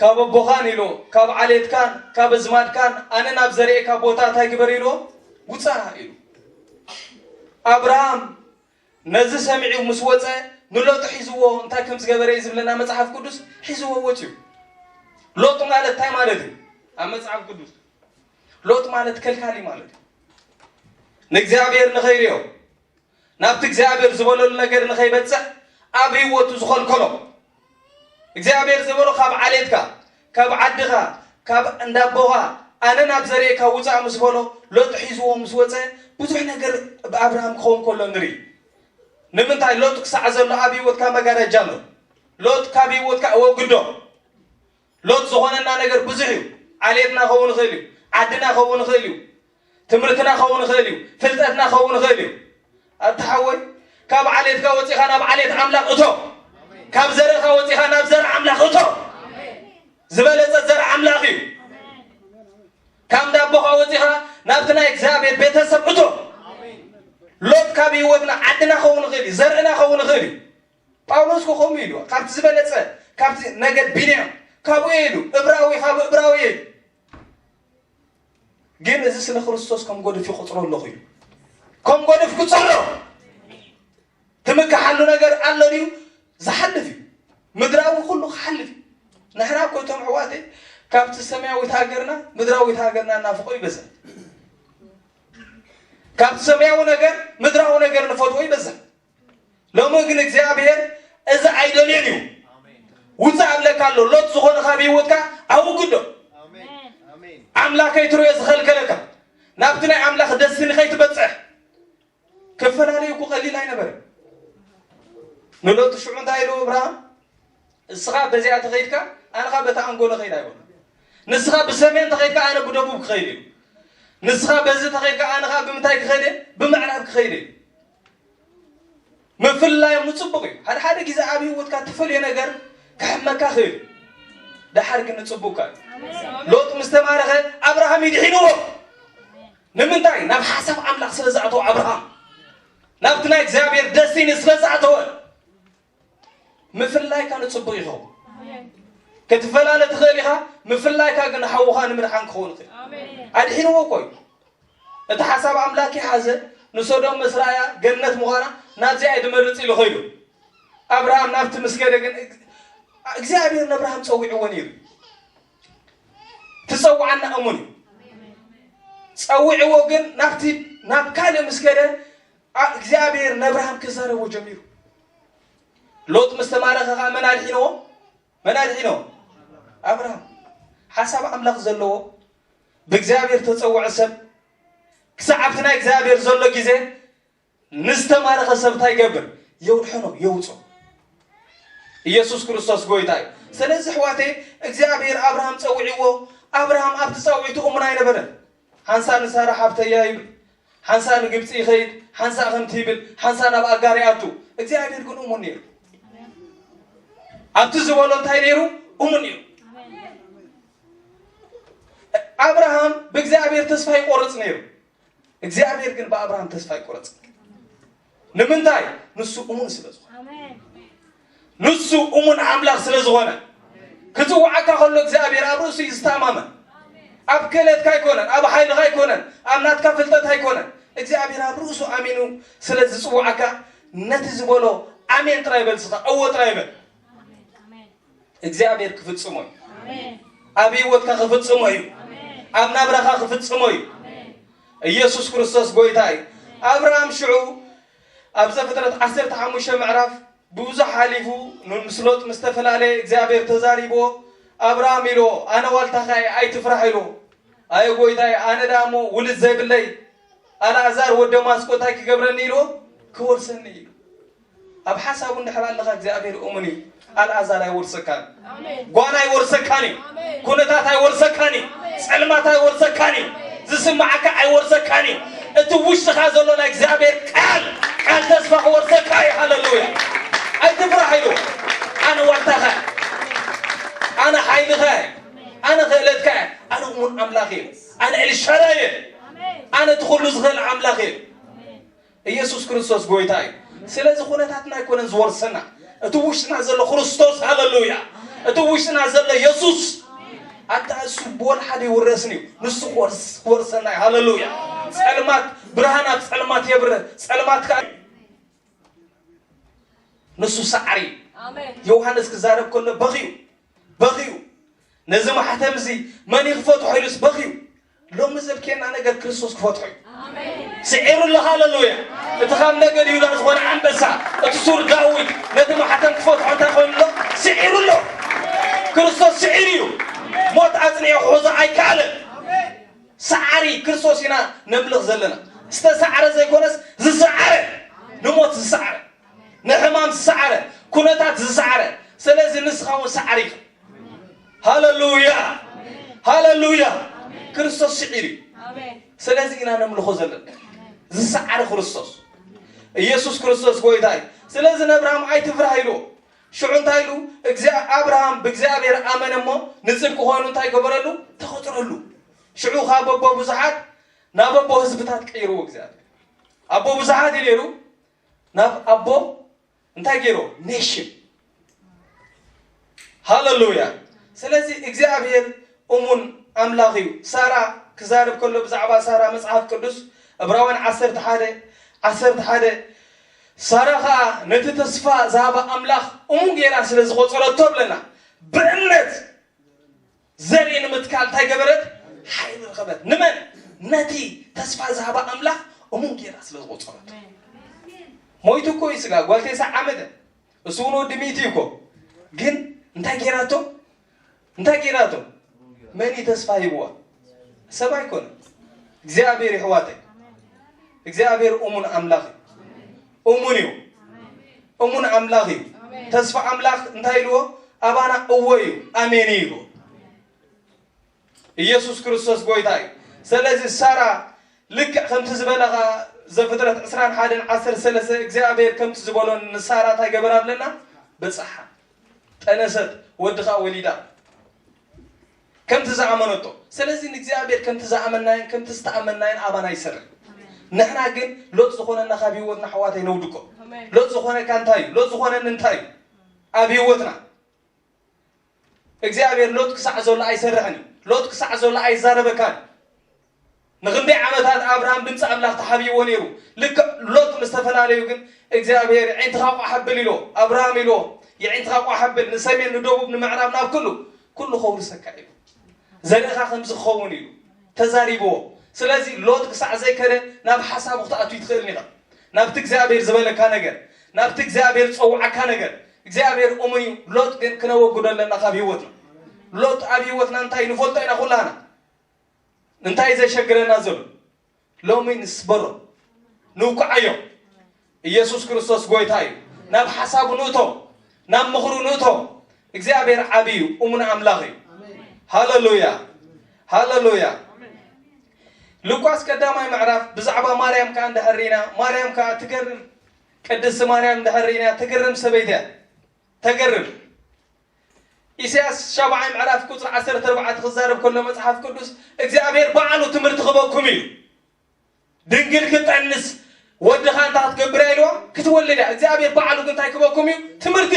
ካብ ኣቦኻን ኢሉ፣ ካብ ዓሌትካን፣ ካብ ኣዝማድካን፣ ኣነ ናብ ዘርእየካ ቦታ እንታይ ግበር ኢልዎ? ውጻእ ኢሉ። ኣብርሃም ነዚ ሰሚዑ ምስ ወጸ፣ ንሎጥ ሒዝዎ እንታይ ከም ዝገበረ እዩ ዝብለና መጽሓፍ ቅዱስ? ሒዝዎ ወጺኡ። ሎጥ ማለት እንታይ ማለት እዩ? ኣብ መጽሓፍ ቅዱስ ሎጥ ማለት ከልካሊ ማለት እዩ። ንእግዚኣብሔር ንኸይርእዮ፣ ናብቲ እግዚኣብሔር ዝበለሉ ነገር ንኸይበጽሕ ኣብ ህይወቱ ዝኸልከሎ። እግዚኣብሔር ዝበሎ ካብ ዓሌትካ፣ ካብ ዓድኻ፣ ካብ እንዳቦኻ ኣነ ናብ ዘርእየካ ውጻእ ምስ በሎ፣ ሎጥ ሒዝዎ ምስ ወጸ፣ ብዙሕ ነገር ብኣብርሃም ክኸውን ከሎ ንርኢ። ንምንታይ ሎጥ ክሳዕ ዘሎ ኣብ ህይወትካ መጋረጃ ኣሎ። ሎጥ ካብ ህይወትካ ኣወግዶ። ሎጥ ዝኾነና ነገር ብዙሕ እዩ። ዓሌትና ኸውን ይኽእል እዩ። ዓድና ኸውን ይኽእል እዩ። ትምህርትና ኸውን ይኽእል እዩ። ፍልጠትና ኸውን ይኽእል እዩ። ኣታ ሓወይ፣ ካብ ዓሌትካ ወጺኻ ናብ ዓሌት ኣምላኽ እቶ። ካብ ዘርእኻ ወጺኻ ናብ ዘር ኣምላኽ እቶ። ዝበለጸ ዘር ኣምላኽ እዩ። ካብ እንዳቦኻ ወጺኻ ናብቲ ናይ እግዚኣብሔር ቤተሰብ እቶ። ሎጥ ካብ ህይወትና ዓድና ኸውን ይኽእል እዩ። ዘርእና ኸውን ይኽእል እዩ። ጳውሎስ እኮ ከምኡ ኢሉ፣ ካብቲ ዝበለጸ፣ ካብቲ ነገድ ቢንያም፣ ካብኡ እየ ኢሉ፣ እብራዊ፣ ካብ እብራዊ እየ ኢሉ። ግን እዚ ስለ ክርስቶስ ከም ጎድፍ ይቆጽሮ ኣለኹ ኢሉ። ከም ጎድፍ ክጸሮ። ትምክሓሉ ነገር ኣሎ ድዩ? ዝሓልፍ እዩ። ምድራዊ ኩሉ ክሓልፍ እዩ። ንሕና እኮ እቶም ኣሕዋተይ ካብቲ ሰማያዊት ሃገርና ምድራዊት ሃገርና እናፍቆ ይበዝሕ። ካብቲ ሰማያዊ ነገር ምድራዊ ነገር ንፈትዎ ይበዝሕ። ሎሚ ግን እግዚኣብሔር እዚ ኣይደልዮን እዩ። ውፃእ ኣብለካ ኣሎ። ሎጥ ዝኾነ ካብ ህይወትካ ኣውግዶ። ኣምላኸይ ትርእዮ ዝኸልከለካ፣ ናብቲ ናይ ኣምላኽ ደስቲኒ ከይትበፅሕ። ክፈላለዩ እኮ ቀሊል ኣይነበረን። ንሎጥ ሽዑ እንታይ ኢሉ እብርሃም? እስኻ በዚኣ ተኸይድካ፣ ኣነ ኸኣ በታ ኣንጎሎ ኸይድ ኣይበሎ። ንስኻ ብሰሜን ተኸይድካ፣ ኣነ ብደቡብ ክኸይድ እዩ። ንስኻ በዚ ተኸይድካ፣ ኣነ ኸኣ ብምንታይ ክኸይድ እየ? ብምዕራብ ክኸይድ እየ። ምፍልላዮም ንጽቡቕ እዩ። ሓደ ሓደ ግዜ ኣብ ህይወትካ እተፈልዮ ነገር ከሕመካ ይኽእል እዩ። ደሓር ግን ንጽቡቕካ እዩ። ሎጥ ምስ ተማረኸ፣ ኣብርሃም እዩ ድሒንዎ። ንምንታይ? ናብ ሓሳብ ኣምላኽ ስለ ዝኣተወ ኣብርሃም፣ ናብቲ ናይ እግዚኣብሔር ደስቲኒ ስለ ዝኣተወ፣ ምፍላይካ ንጽቡቕ ይኸውን። ኣሜን። ክትፈላለ ትኽእል ኢኻ፣ ምፍላይካ ግን ንሓውኻ ንምድሓን ክኸውን ይኽእል። ኣሜን። ኣድሒንዎ እኮ እዩ። እቲ ሓሳብ ኣምላኽ ይሓዘ፣ ንሶዶም ምስ ረኣያ ገነት ምዃና፣ ናብዚኣ እየ ድመርጽ ኢሉ ኸይዱ። ኣብርሃም ናብቲ ምስ ከደ ግን፣ እግዚኣብሔር ንኣብርሃም ጸዊዕዎ ነይሩ። ትጸውዓና እሙን እዩ። ጸዊዕዎ ግን ናብቲ፣ ናብ ካልእ ምስ ከደ፣ ኣ-፣ እግዚኣብሔር ንኣብርሃም ክዛረቦ ጀሚሩ። ሎጥ ምስ ተማረኸ ኸኣ መን ኣድሒንዎ? መን ኣድሒንዎ? ኣብርሃም። ሓሳብ ኣምላኽ ዘለዎ፣ ብእግዚኣብሔር ተጸውዐ ሰብ፣ ክሳዕ ኣብቲ ናይ እግዚኣብሔር ዘሎ ግዜ፣ ንዝተማረኸ ሰብ እንታይ ይገብር? የውድሐኖ፣ የውጾ። ኢየሱስ ክርስቶስ ጎይታ እዩ። ስለዚ ኣሕዋተይ፣ እግዚኣብሔር ኣብርሃም ጸዊዕዎ፣ ኣብርሃም ኣብቲ ጻውዒቱ እሙን ኣይነበረን። ሓንሳእ ንሳራ ሓብተያ ይብል፣ ሓንሳእ ንግብጺ ይኸይድ፣ ሓንሳእ ከምቲ ይብል፣ ሓንሳእ ናብ ኣጋር ይኣቱ። እግዚኣብሔር ግን እሙን ነይሩ። ኣብቲ ዝበሎ እንታይ ነይሩ? እሙን ነይሩ። ኣብርሃም ብእግዚኣብሔር ተስፋ ይቆርጽ ነይሩ። እግዚኣብሔር ግን ብኣብርሃም ተስፋ ኣይቆረጽን። ንምንታይ? ንሱ እሙን ስለ ዝኾነ። ኣሜን። ንሱ እሙን ኣምላኽ ስለ ዝኾነ፣ ክጽውዓካ ከሎ እግዚኣብሔር ኣብ ርእሱ እዩ ዝተኣማመን። ኣብ ክእለትካ ኣይኮነን፣ ኣብ ሓይልኻ ኣይኮነን፣ ኣብ ናትካ ፍልጠት ኣይኮነን። እግዚኣብሔር ኣብ ርእሱ ኣሚኑ ስለ ዝጽውዓካ፣ ነቲ ዝበሎ ኣሜን ጥራይ በል፣ ስኻ እወ ጥራይ በል። ኣሜን። እግዚኣብሔር ክፍጽሞ እዩ። ኣሜን። ኣብ ህይወትካ ክፍጽሞ እዩ። ኣሜን። ኣብ ናብራኻ ክፍጽሞ እዩ። ኣሜን። ኢየሱስ ክርስቶስ ጎይታ እዩ። ኣብርሃም ሽዑ ኣብ ዘፍጥረት ዓሰርተ ሓሙሽተ ምዕራፍ ብብዙሕ ሓሊፉ፣ ን-፣ ምስ ሎጥ ምስ ተፈላለየ እግዚኣብሔር ተዛሪብዎ፣ ኣብርሃም ኢልዎ፣ ኣነ ዋልታኻ እየ፣ ኣይትፍራሕ ኢልዎ። ኣየ ጎይታይ፣ ኣነ ደኣ እሞ ውሉድ ዘይብለይ፣ ኣልኣዛር ወዲ ደማስቆ እንታይ ክገብረኒ ኢልዎ? ክወርሰኒ ኢሉ። ኣብ ሓሳቡ እንድሕር ኣለኻ እግዚኣብሔር እሙን እዩ። ኣልኣዛር ኣይወርሰካን። ኣሜን። ጓና ኣይወርሰካን እዩ። ኣሜን። ኩነታት ኣይወርሰካን እዩ። ኣሜን። ጸልማት ኣይወርሰካን እዩ። ኣሜን። ዝስምዓካ ኣይወርሰካን እዩ። እቲ ውሽጥኻ ዘሎ ናይ እግዚኣብሔር ቃል፣ ቃል ተስፋ ክወርሰካ እዩ። ሃለሉያ። ኣይትፍራሕ ኢሉ። ኣነ ዋልታኻ፣ ኣነ ሓይልኻ፣ ኣነ ክእለትካ፣ ኣነ እሙን ኣምላኽ እየ። ኣነ ኤልሻዳይ እየ። ኣነ እቲ ኩሉ ዝኽእል ኣምላኽ እየ። ኢየሱስ ክርስቶስ ጎይታ እዩ። ስለዚ ኩነታትና ኣይኮነን ዝወርሰና፣ እቲ ውሽጥና ዘሎ ክርስቶስ። ሃለሉያ። እቲ ውሽጥና ዘሎ የሱስ። ኣታ እሱ ብወላ ሓደ ይውረስን እዩ፣ ንሱ ክወርስ-፣ ክወርሰና እዩ። ሃለሉያ። ጸልማት፣ ብርሃን ኣብ ጸልማት የብርህ፣ ጸልማት ከኣ ንሱ ሳዕሪ። ኣሜን። ዮሃንስ ክዛረብ ከሎ በኽዩ፣ በኽዩ። ነዚ ማሕተም እዚ መን እዩ ክፈትሖ ኢሉስ በኽዩ። ሎሚ ዘብክየና ነገር ክርስቶስ ክፈትሖ እዩ። ኣሜን። ስዒሩ ኣሎ። ሃለሉያ። እቲ ካብ ነገድ ይሁዳ ዝኾነ ኣንበሳ፣ እቲ ሱር ዳዊት ነቲ ማሕተም ክፈትሖ እንታይ ኮይኑ ኣሎ? ስዒሩ ኣሎ። ክርስቶስ ስዒሩ እዩ። ሞት ኣጽኒዑ ክሕዞ ኣይከኣለን። ሰዓሪ ክርስቶስ ኢና ነምልኽ ዘለና። ዝተሰዓረ ዘይኮነስ ዝሰዓረ፣ ንሞት ዝሰዓረ፣ ንሕማም ዝሰዓረ፣ ኩነታት ዝሰዓረ። ስለዚ ንስኻ እውን ሰዓሪ ኢኻ። ሃለሉያ፣ ሃለሉያ። ክርስቶስ ስዒሩ እዩ። ኣሜን። ስለዚ ኢና ነምልኾ ዘለና ዝሰዓረ ክርስቶስ። ኢየሱስ ክርስቶስ ጎይታ እዩ። ስለዚ ንኣብርሃም ኣይትፍራህ ኢሉ። ሽዑ እንታይ ኢሉ? እግዚኣብ-፣ ኣብርሃም ብእግዚኣብሔር ኣመነ እሞ ንጽድቂ ኮይኑ እንታይ ገበረሉ? ተቖጽረሉ። ሽዑ ካብ ኣቦ ብዙሓት ናብ ኣቦ ህዝብታት ቀይርዎ እግዚኣብሔር። ኣቦ ብዙሓት እዩ ነይሩ፣ ናብ ኣቦ እንታይ ገይርዎ? ኔሽን። ሃለሉያ። ስለዚ እግዚኣብሔር እሙን ኣምላኽ እዩ። ሳራ ክዛረብ ከሎ ብዛዕባ ሳራ መጽሓፍ ቅዱስ ዕብራውያን ዓሰርተ ሓደ፣ ዓሰርተ ሓደ፣ ሳራ ኸኣ ነቲ ተስፋ ዝሃባ ኣምላኽ እሙን ገይራ ስለ ዝቖጸረቶ ብለና፣ ብእምነት ዘርኢ ንምትካል እንታይ ገበረት? ሓይሊ ረኸበት። ንመን? ነቲ ተስፋ ዝሃባ ኣምላኽ እሙን ገይራ ስለ ዝቖጸረቶ። ሞይቱ እኮ እዩ ስጋ፣ ጓል ተስዓ ዓመተ። እሱ እውን ወዲ ሚእቲ እዩ እኮ። ግን እንታይ ገይራቶ? እንታይ ገይራቶ? መን እዩ ተስፋ ሂብዋ? ሰብ ኣይኮነን። እግዚኣብሔር፣ ይሕዋተይ፣ እግዚኣብሔር እሙን ኣምላኽ እዩ። እሙን እዩ። እሙን ኣምላኽ እዩ። ኣሜን። ተስፋ ኣምላኽ እንታይ ኢልዎ? ኣባና እወ እዩ፣ ኣሜን እዩ ኢልዎ። ኢየሱስ ክርስቶስ ጎይታ እዩ። ስለዚ ሳራ ልክዕ ከምቲ ዝበለ ኸኣ ዘፍጥረት ዕስራን ሓደን ዓሰርተ ሰለስተ እግዚኣብሔር ከምቲ ዝበሎ ንሳራ እንታይ ገበራ ብለና? በጽሓ። ጠነሰት፣ ወዲ ኸኣ ወሊዳ። ከምቲ ዝኣመነቶ። ስለዚ ንእግዚኣብሔር ከምቲ ዝኣመናዮን ከምቲ ዝተኣመናዮን ኣባና ይሰርሕ። ንሕና ግን ሎጥ ዝኾነና ካብ ህይወትና ኣሕዋተይ ነውድቆ። ኣሜን። ሎጥ ዝኾነካ እንታይ እዩ? ሎጥ ዝኾነኒ እንታይ እዩ? ኣብ ህይወትና እግዚኣብሔር ሎጥ ክሳዕ ዘሎ ኣይሰርሕን እዩ። ሎጥ ክሳዕ ዘሎ ኣይዛረበካን። ንኽንደይ ዓመታት ኣብርሃም ድምፂ ኣምላኽ ተሓብይዎ ነይሩ። ልክዕ ሎጥ ምስ ተፈላለዩ ግን እግዚኣብሔር የዒንትኻ ቋሕ ኣብል ኢሎ፣ ኣብርሃም ኢሎ፣ የዒንትኻ ቋሕ ኣብል፣ ንሰሜን፣ ንደቡብ፣ ንምዕራብ፣ ናብ ኩሉ፣ ኩሉ ከውርሰካ ኢሉ። ዘርእኻ ከምዚ ክኸውን ኢሉ ተዛሪብዎ። ስለዚ ሎጥ ክሳዕ ዘይከደ ናብ ሓሳቡ ክትኣቱ ይትኽእልን ኢኻ። ናብቲ እግዚኣብሔር ዝበለካ ነገር፣ ናብቲ እግዚኣብሔር ዝጸውዓካ ነገር፣ እግዚኣብሔር እሙን እዩ። ሎጥ ግን ክነወግዶ ኣለና ካብ ህይወትና። ሎጥ ኣብ ህይወትና እንታይ ንፈልጦ ኢና ኩላህና። እንታይ ዘሸግረና ዘሎ? ሎሚ ንስበሮ፣ ንውቅዓዮ። ኢየሱስ ክርስቶስ ጎይታ እዩ። ናብ ሓሳቡ ንእቶ፣ ናብ ምኽሩ ንእቶ። እግዚኣብሔር ዓቢ እዩ፣ እሙን ኣምላኽ እዩ። ሃለሉያ፣ ሃለሉያ። ሉቃስ ቀዳማይ ምዕራፍ ብዛዕባ ማርያም ከኣ እንድሕር ርኢና፣ ማርያም ከኣ ትገርም፣ ቅድስቲ ማርያም እንድሕር ርኢና ትግርም ሰበይቲ እያ። ተገርም። ኢሳያስ ሻብዓይ ምዕራፍ ቁጽሪ ዓሰርተ ኣርባዕተ ክዛረብ ከሎ መጽሓፍ ቅዱስ እግዚኣብሔር ባዕሉ ትምህርቲ ክበኩም እዩ። ድንግል ክትጠንስ ወድኻ እንታይ ክትገብር እያ ኢልዋ? ክትወልድ እያ። እግዚኣብሔር ባዕሉ ግን እንታይ ክበኩም እዩ? ትምህርቲ።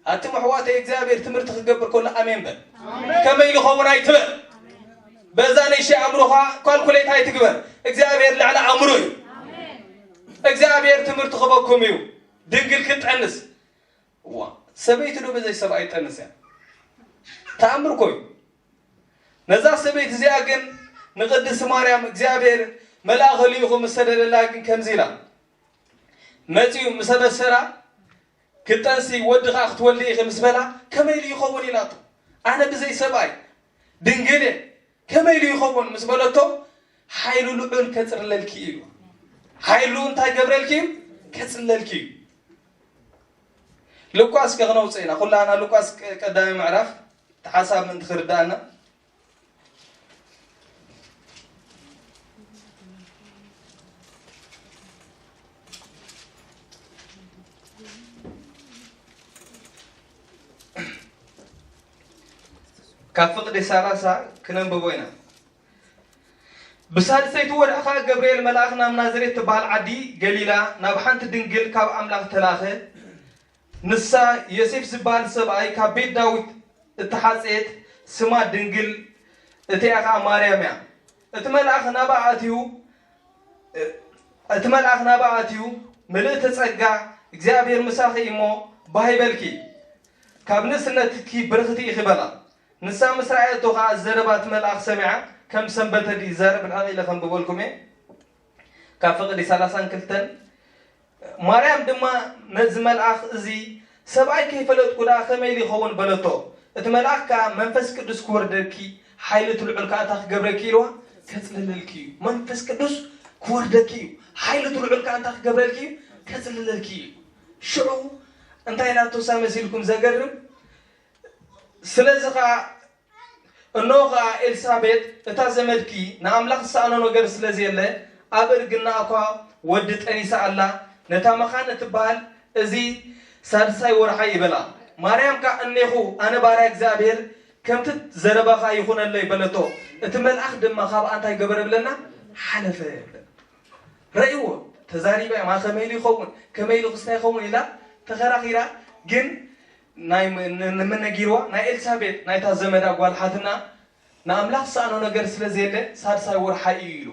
ኣቱም ኣሕዋተይ እግዚኣብሔር ትምህርቲ ክገብር ከሎ ኣሜን በል። ኣሜን። ከመይ ዝኸውን ኣይትበል። በዛ ንእሽተይ ኣእምሮኻ ካልኩሌት ኣይትግበር። እግዚኣብሔር ልዕሊ ኣእምሮ እዩ። እግዚኣብሔር ትምህርቲ ክበኩም እዩ። ድንግል ክትጠንስ። እዋ፣ ሰበይቲ ዶ በዘይ ሰብኣይ ትጠንስ እያ? ተኣምር እኮ እዩ። ነዛ ሰበይቲ እዚኣ ግን ንቅድስቲ ማርያም እግዚኣብሔር መልኣኸ ልኢኹ ምስ ሰደደላ ግን ከምዚ ኢላ መጺኡ ምስ ኣበሰራ፣ ክጠንሲ ወዲ ኸዓ ክትወልዲ ኢኺ ምስ በላ፣ ከመይ ኢሉ ይኸውን ኢላቶ። ኣነ ብዘይ ሰብኣይ ድንግል እየ፣ ከመይ ኢሉ ይኸውን ምስ በለቶ፣ ሓይሉ ልዑል ከጽልለልኪ እዩ። ሓይሉ እንታይ ገብረልኪ እዩ? ከጽልለልኪ እዩ። ሉቃስ ከ ክነውፅእ ኢና። ኩላና ሉቃስ ቀ-፣ ቀዳማይ ምዕራፍ እቲ ሓሳብ ምእንቲ ክርዳእና። ካብ ፍቕዲ ሰላሳ ክነንብቦ ኢና። ብሳልሰይቲ ወርሒ ኸኣ ገብርኤል መልኣኽ ናብ ናዝሬት ትበሃል ዓዲ ገሊላ ናብ ሓንቲ ድንግል ካብ ኣምላኽ ተላኸ። ንሳ ዮሴፍ ዝበሃል ሰብኣይ ካብ ቤት ዳዊት እተሓጽየት ስማ ድንግል እቲኣ ኸኣ ማርያም እያ። እቲ መልኣኽ ናብኣ ኣትዩ፣ እቲ መልኣኽ ናብኣ ኣትዩ፣ "ምልእቲ ጸጋ፣ እግዚኣብሔር ምሳኺ እሞ፣ ባህ ይበልኪ፣ ካብ ንእስነትኪ ብርኽቲ ኢኺ" በላ። ንሳ ምስ ረኣየቶ ኸኣ ዘረባ እቲ መልኣኽ ሰሚዓ፣ ከም ሰንበተ ድዩ ይዛረብ? ብልሕቕ ኢለ ከንብበልኩም እየ። ካብ ፍቕዲ ሰላሳን ክልተን። ማርያም ድማ ነዚ መልኣኽ፣ "እዚ ሰብኣይ ከይፈለጥኩ ደኣ ከመይ ኢሉ ይኸውን?" በለቶ። እቲ መልኣኽ ከኣ፣ "መንፈስ ቅዱስ ክወርደኪ፣ ሓይሊ እቲ ልዑል ከኣ እንታይ ክገብረኪ?" ኢልዋ፣ "ከጽልለልኪ እዩ። መንፈስ ቅዱስ ክወርደኪ እዩ፣ ሓይሊ እቲ ልዑል ከኣ እንታይ ክገብረልኪ እዩ? ከጽልለልኪ እዩ።" ሽዑ እንታይ ኢላቶ እሳ መሲልኩም ዘገርም? ስለዚ ኸኣ፣ እንሆ ኸኣ ኤልሳቤጥ እታ ዘመድኪ ንኣምላኽ ዝሰኣኖ ነገር ስለ ዘየለ፣ ኣብ እርግናኣ እኳ ወዲ ጠኒሳ ኣላ፣ ነታ መኻን እትበሃል እዚ ሳድሳይ ወርሓ እዩ በላ። ማርያም ከኣ፣ "እኔኹ፣ ኣነ ባርያ እግዚኣብሔር፣ ከምቲ ዘረባኻ ይኹነለይ" በለቶ። እቲ መልኣኽ ድማ ካብኣ እንታይ ገበረ ብለና? ሓለፈ። ረእይዎ፣ ተዛሪባ እያ፣ "ማ ከመይ ኢሉ ይኸውን? ከመይ ኢሉ ክስታይ ይኸውን?" ኢላ ተኸራኺራ፣ ግን ናይ ም-፣ ን-፣ ንምነጊርዋ ናይ ኤልሳቤጥ ናይታ ዘመዳ ጓል ሓትና ንኣምላኽ ዝሰኣኖ ነገር ስለ ዘየለ ሳድሳይ ወርሓ እዩ ኢሉ።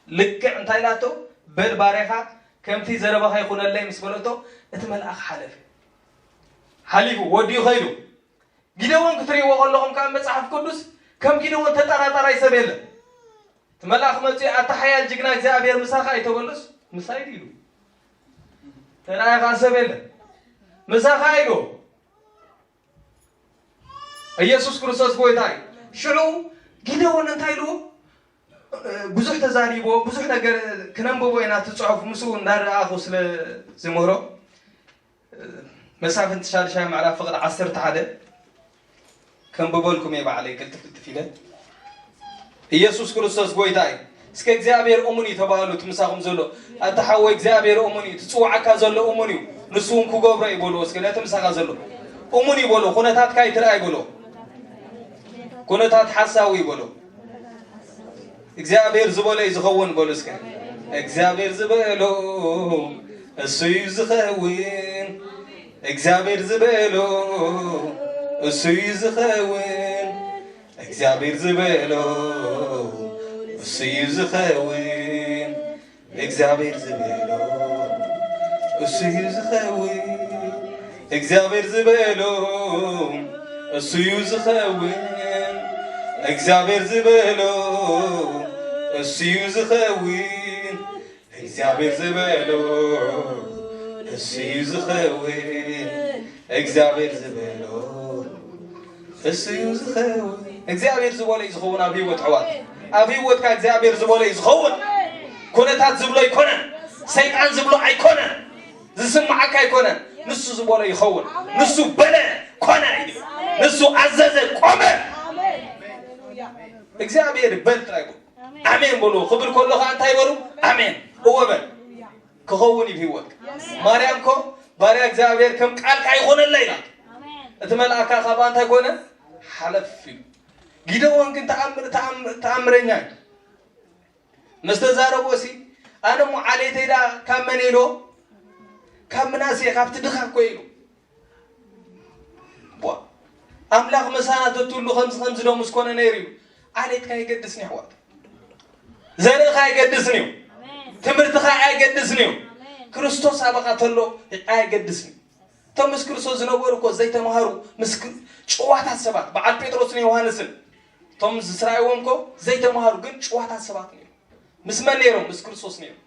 ልክዕ እንታይ ኢላቶ? "በል ባርያኻ ከምቲ ዘረባኻ ይኹነለይ" ምስ በለቶ እቲ መልኣኽ ሓለፈ። ሓሊፉ ወዲኡ ኸይዱ። ጊደዎን ክትርእይዎ ከለኹም ካብ መጽሓፍ ቅዱስ ከም ጊደዎን ተጠራጣራይ ሰብ የለን። እቲ መልኣኽ መጺኡ፣ "ኣታ ሓያል ጅግና እግዚኣብሔር ምሳኻ" ኣይተበሎስ፣ "ምሳይ" ኢሉ። ተራእየ ኸዓ ሰብ የለን። "ምሳኻ" ኢሉ። ኢየሱስ ክርስቶስ ጎይታ እዩ። ሽዑ ጊደዎን እንታይ ኢሉ? ብዙሕ ተዛሪቦ፣ ብዙሕ ነገር ክነንብቦ ኢና፣ እቲ ጽሑፍ ምስኡ እንዳረኣኹ ስለ ዝምህሮ። መሳፍንቲ ሻድሻይ ምዕራፍ ፍቕዲ ዓሰርተ ሓደ ከንብበልኩም እየ ባዕለይ ቅልጥፍ ቅልጥፍ ኢለ። ኢየሱስ ክርስቶስ ጎይታ እዩ። እስከ እግዚኣብሔር እሙን እዩ ተባሃሉ። እቲ ምሳኹም ዘሎ፣ ኣታ ሓወይ እግዚኣብሔር እሙን እዩ፣ እቲ ዝጽውዓካ ዘሎ እሙን እዩ፣ ንሱ እውን ክገብሮ እዩ በልዎ። እስከ ነቲ ምሳኻ ዘሎ እሙን እዩ በሎ፣ ኩነታትካ ኣይትርኣይ በሎ፣ ኩነታት ሓሳዊ እዩ በሎ። እግዚኣብሔር ዝበሎ እዩ ዝኸውን በሉ እስከ። እግዚኣብሔር ዝበሎ እሱ እዩ ዝኸውን። እግዚኣብሔር ዝበሎ እሱ እዩ ዝኸውን። እግዚኣብሔር ዝበሎ እሱ እዩ ዝኸውን። እግዚኣብሔር ዝበሎ እሱ እዩ ዝኸውን። እግዚኣብሔር ዝበሎ እሱ እዩ ዝኸውን። እግዚኣብሔር ዝበሎ እሱ እዩ ዝኸውን። እግዚኣብሔር ዝበሎ እሱ እዩ ዝኸውን። እግዚኣብሔር ዝበሎ እሱ እዩ ዝኸውን። እግዚኣብሔር ዝበሎ እዩ ዝኸውን ኣብ ህይወት ኣሕዋት። ኣብ ህይወትካ እግዚኣብሔር ዝበሎ እዩ ዝኸውን። ኩነታት ዝብሎ ኣይኮነን። ሰይጣን ዝብሎ ኣይኮነን። ዝስምዓካ ኣይኮነን። ንሱ ዝበሎ ይኸውን። ንሱ በለ፣ ኮነ እዩ። ንሱ ኣዘዘ፣ ቆመ። እግዚኣብሔር በል ጥራይ በሉ። ኣሜን በሉ። ክብል ከሎ ኸዓ እንታይ በሉ? ኣሜን። እወ በል። ክኸውን እዩ ህይወት። ማርያም እኮ ባርያ እግዚኣብሔር ከም ቃልካ ይኾነለይ ኢላ። እቲ መልኣካ ካብኣ እንታይ ኮነ? ሓለፍ ኢሉ። ጊደዎን ግን ተኣምር-፣ ተኣምር-፣ ተኣምረኛ እዩ። ምስ ተዛረቦ ሲ፣ "ኣነ እሞ ዓሌተይ ደኣ ካብ መን ኢሎ? ካብ ምናሴ፣ ካብቲ ድኻ እኮ" ኢሉ። ቧ፣ ኣምላኽ ምሳና ተትህሉ ከምዚ ከምዚ ዶ ምስ ኮነ ነይሩ እዩ። ዓሌትካ ኣይገድስን እዩ ኣሕዋት። ዘርእኻ ኣይገድስን እዩ። ትምህርትኻ ኣይገድስን እዩ። ክርስቶስ ኣባኻ ተሎ ኣይገድስን እዩ። እቶም ምስ ክርስቶስ ዝነበሩ እኮ ዘይተማሃሩ፣ ምስ ክር-፣ ጭዋታት ሰባት፣ በዓል ጴጥሮስን ዮሃንስን፣ እቶም ዝስራይዎም እኮ ዘይተማሃሩ ግን ጭዋታት ሰባት ነይሩ። ምስ መን ነይሮም? ምስ ክርስቶስ ነይሮም።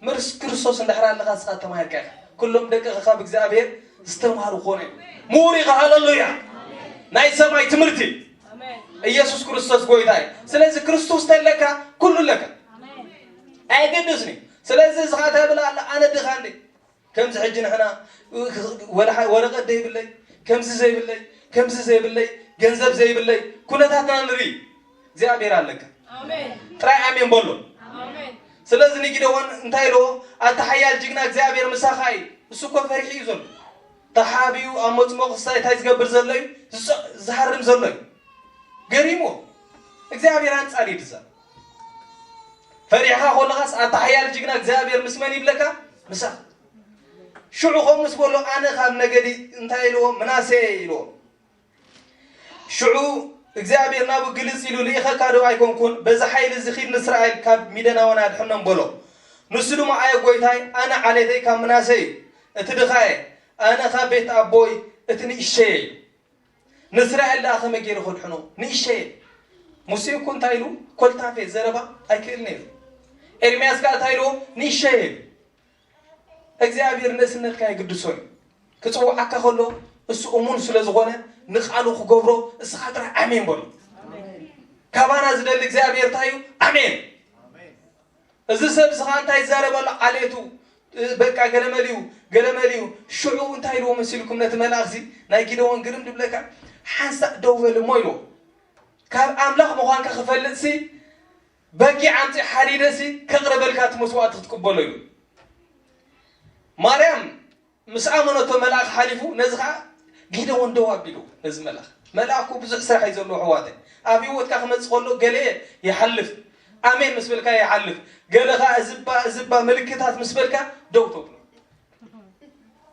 ምስ ክርስቶስ እንድሕር ኣለኻ፣ ንስኻ ተማሂርካ ኢኻ። ኩሎም ደቅኻ ካብ እግዚኣብሔር ዝተማሃሩ ክኾኑ እዮም። ምሁር ኢኻ። ሃለሉያ። ናይ ሰማይ ትምህርቲ። ኢየሱስ ክርስቶስ ጎይታ እዩ። ስለዚ ክርስቶስ ተለካ ኩሉ ኣለካ። ኣየገድስን እዩ። ስለዚ እዚ ኸዓ እንታይ ይብል ኣሎ? ኣነ ድኻ እንዴ? ከምዚ ሕጂ ንሕና ወላ ወረቐት ዘይብለይ፣ ከምዚ ዘይብለይ፣ ከምዚ ዘይብለይ፣ ገንዘብ ዘይብለይ ኩነታትና ንርኢ። እግዚኣብሔር ኣለካ። ኣሜን። ጥራይ ኣሜን በሎ። ኣሜን። ስለዚ ንጊደዎን እንታይ ኢልዎ? ኣታ ሓያል ጅግና እግዚኣብሔር ምሳኻ እዩ። እሱ እኮ ፈሪሑ እዩ ዘሎ። ተሓቢኡ ኣብ መጽሞ ክሳይ እንታይ ዝገብር ዘሎ እዩ? ዝጸ- ዝሃርም ዘሎ እዩ። ገሪሞ እግዚኣብሔር ኣንጻር እዩ ድዛ። ፈሪሕኻ ኮለኻስ ኣታ ሓያል ጅግና እግዚኣብሔር ምስ መን ይብለካ? ምሳኻ። ሽዑ ከምኡ ምስ በሎ ኣነ ካብ ነገዲ እንታይ ኢልዎ? ምናሴ ኢልዎ። ሽዑ እግዚኣብሔር ናብኡ ግልጽ ኢሉ ልኢኸካ ዶ ኣይኮንኩን? በዚ ሓይሊ እዚ ኺድ ንእስራኤል ካብ ሚደናውያን ኣድሕኖም በሎ። ንሱ ድማ ኣየ ጐይታይ፣ ኣነ ዓሌተይ ካብ ምናሴ እዩ፣ እቲ ድኻ እየ፣ ኣነ ካብ ቤት ኣቦይ እቲ ንእሸየ እዩ። ንእስራኤል ደኣ ከመይ ገይሩ ከድሕኖ? ንእሸየ። ሙሴ እኮ እንታይ ኢሉ? ኮልታፌ ዘረባ ኣይክእል ነይሩ። ኤርምያስ ከኣ እንታይ ኢልዎ? ንእሸየ እዩ። እግዚኣብሔር ንእስነትካ የግድሶ እዩ። ክጽውዓካ ከሎ እሱ እሙን ስለ ዝኾነ ንቓሉ ክገብሮ እስኻ ጥራሕ ኣሜን በሎ። ካባና ዝደሊ እግዚኣብሔር እንታይ እዩ? ኣሜን። እዚ ሰብ እዚ ኸዓ እንታይ ይዛረብ ኣሎ? ዓሌቱ በቃ ገለመልዩ ገለመልዩ። ሽዑ እንታይ ኢልዎ መሲልኩም ነቲ መልኣኽሲ? ናይ ጊደዎን ግርም ድብለካ ሓንሳእ ደው በል እሞ ኢልዎ። ካብ ኣምላኽ ምዃንካ ክፈልጥሲ በጊዕ ኣምፂእ ሓሪደሲ ከቕርበልካ እቲ መስዋእቲ ክትቅበሎ ኢሉ። ማርያም ምስ ኣመነቶ መልኣኽ ሓሊፉ ነዚ ኸዓ ጊደዎን ደው ኣቢሉ ነዚ መልኣኽ። መልኣኽ እኮ ብዙሕ ስራሕ እዩ ዘለዎ ኣሕዋተይ። ኣብ ህይወትካ ክመፅእ ከሎ ገለ ይሓልፍ፣ ኣሜን ምስ በልካ ይሓልፍ። ገለ ኸዓ እዝባ እዝባ ምልክታት ምስ በልካ ደው ተብሎ።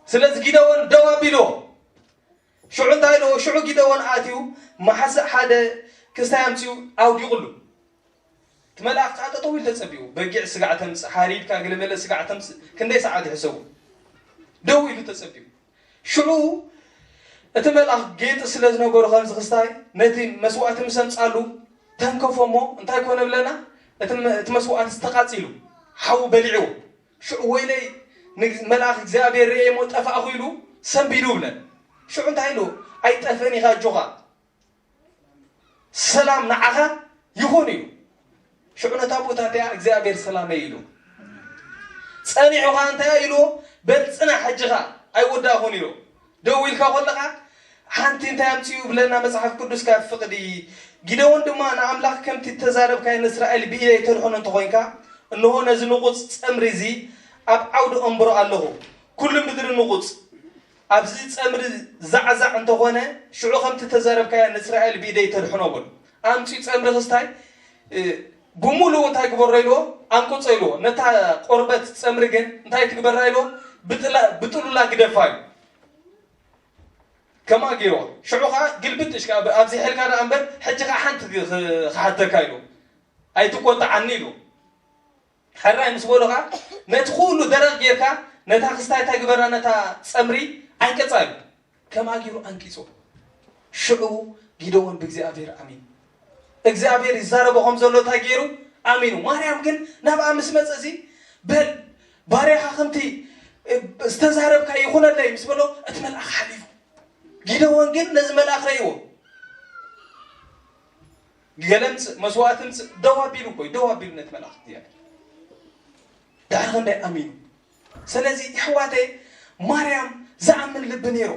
ስለዚ ጊደዎን ደው ኣቢሎ ሽዑ እንታይ ኢልዎ? ሽዑ ጊደዎን ኣትዩ መሓስእ ሓደ ክስታይ ኣምፂኡ ኣውዲቑሉ። እቲ መልኣኽ ከዓ ጠጠው ኢሉ ተጸቢኡ። በጊዕ ስጋዕ ተምጽእ፣ ሓሪድካ ገለመለ ስጋዕ ተምጽእ፣ ክንደይ ሰዓት ይሕሰቡ? ደው ኢሉ ተጸቢኡ። ሽዑ እቲ መልኣኽ ጌጢ ስለ ዝነበሮ ከምዚ ክስታይ ነቲ መስዋእቲ ምስ ኣምጻሉ ተንከፎ እሞ እንታይ ኮነ ብለና? እቲ መ- እቲ መስዋእቲ ዝተቓጺሉ ሓዊ በሊዕዎ። ሽዑ ወይለይ ንግ- መልኣኽ እግዚኣብሔር ርእየ እሞ ጠፋእኹ ኢሉ ሰንቢዱ ብለን። ሽዑ እንታይ ኢሉ? ኣይጠፍእን ኢኻ ኣጆኻ ሰላም ንዓኻ ይኹን ኢሉ። ሽዑ ነታ ቦታ እቲኣ እግዚኣብሔር ሰላመይ ኢሉ። ጸኒሑ ኸዓ እንታይ ኢሉ? በል ጽናሕ ሕጂ ኸዓ ኣይወዳእኹን ኢሉ። ደው ኢልካ ከለኻ ሓንቲ እንታይ ኣምጺኡ ብለና መጽሓፍ ቅዱስ ካብ ፍቕዲ ጊደዎን ድማ ንኣምላኽ ከምቲ እተዛረብካዮ ንእስራኤል ብኢደይ ተድሕኖ እንተኾይንካ እንሆ ነዚ ንቑጽ ጸምሪ እዚ ኣብ ዓውዲ ኣንብሮ ኣለኹ። ኩሉ ምድሪ ንቑጽ ኣብዚ ጸምሪ ዛዕዛዕ እንተኾነ ሽዑ ከምቲ ተዛረብካዮ ንእስራኤል ብኢደይ ተድሕኖ በሉ። ኣምጺኡ ጸምሪ ክስታይ ብሙሉኡ እንታይ ግበሮ ኢልዎ? ኣንቁጾ ኢልዎ። ነታ ቆርበት ጸምሪ ግን እንታይ ትግበራ ኢልዎ? ብጥላ- ብጥሉላ ግደፋ ኢሉ። ከማ ገይርዎ። ሽዑ ኸዓ ግልብጥ እሽካ ኣብዚ ሒልካ ደኣ እምበር ሕጂ ኸዓ ሓንቲ ክሓተካ ኢልዎ። ኣይትቆጣዓኒ ኢልዎ። ሕራይ ምስ በሉኻ ነቲ ኩሉ ደረቕ ጌርካ ነታ ክስታይ እንታይ ግበራ ነታ ጸምሪ ኣንቅጻ ኢሉ። ከማ ገይሩ ኣንቂጾ። ሽዑ ጊደዎን ብእግዚኣብሔር ኣሚኑ። እግዚኣብሔር ይዛረቦ ከም ዘሎ እንታይ ገይሩ ኣሚኑ። ማርያም ግን ናብኣ ምስ መጸ እዚ በል ባርያኻ ከምቲ ዝተዛረብካ ይኹነለይ ምስ በሎ እቲ መልኣኽ ሓሊፉ። ጊደዎን ግን ነዚ መልኣኽ ረእይዎ። ገለ ምጽእ መስዋእቲ ምጽእ ደው ኣቢሉ እኮ እዩ ደው ኣቢሉ ነቲ መልኣኽ እግዚኣብሔር ድሕሪ ክንደይ ኣሚኑ። ስለዚ የሕዋተይ ማርያም ዝኣምን ልቢ ነይሮ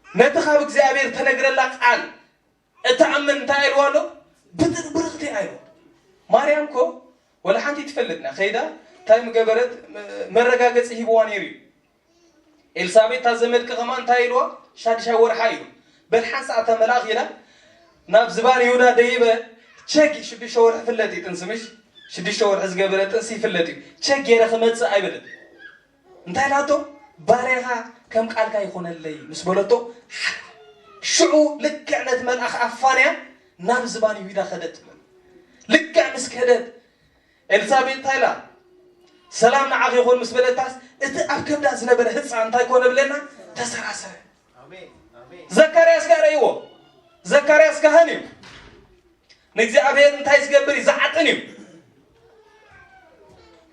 ነቲ ካብ እግዚኣብሔር ተነግረላ ቃል እትኣምን እንታይ ኢልዋ ኣሎ? ብርኽቲ ኢልዋ። ማርያም እኮ ወላ ሓንቲ ትፈልጥና ከይዳ እንታይ ምገበረት መረጋገፂ ሂብዋ ነይሩ እዩ። ኤልሳቤጥ እታ ዘመድኪ ከማን እንታይ ኢልዋ? ሻድሻይ ወርሓ ኢሉ። በል ሓንሳእ እታ መልኣኽ ኢላ ናብ ዝባን ይሁዳ ደይበ ቸግ ሽዱሽተ ወርሒ ፍለጥ እዩ ጥንሲ ምሽ ሽዱሽተ ወርሒ ዝገበረ ጥንሲ ይፍለጥ እዩ። ቸግ ገይረ ክመፅእ ኣይበለት። እንታይ ኢላቶ? ባርያኻ ከም ቃልካ ይኾነለይ ምስ በለቶ ሽዑ ልክዕ ነቲ መልኣኽ ኣፋንያ ናብ ዝባን ይሁዳ ከደት ትብል። ልክዕ ምስ ከደት ኤልሳቤጥ እንታይ ኢላ? ሰላም ንዓኺ ይኹን ምስ በለታስ እቲ ኣብ ከብዳ ዝነበረ ህፃን እንታይ ኮነ ብለና? ተሰራሰረ። ዘካርያስ ጋር እይዎ። ዘካርያስ ካህን እዩ። ንእግዚኣብሔር እንታይ ዝገብር እዩ? ዝዓጥን እዩ።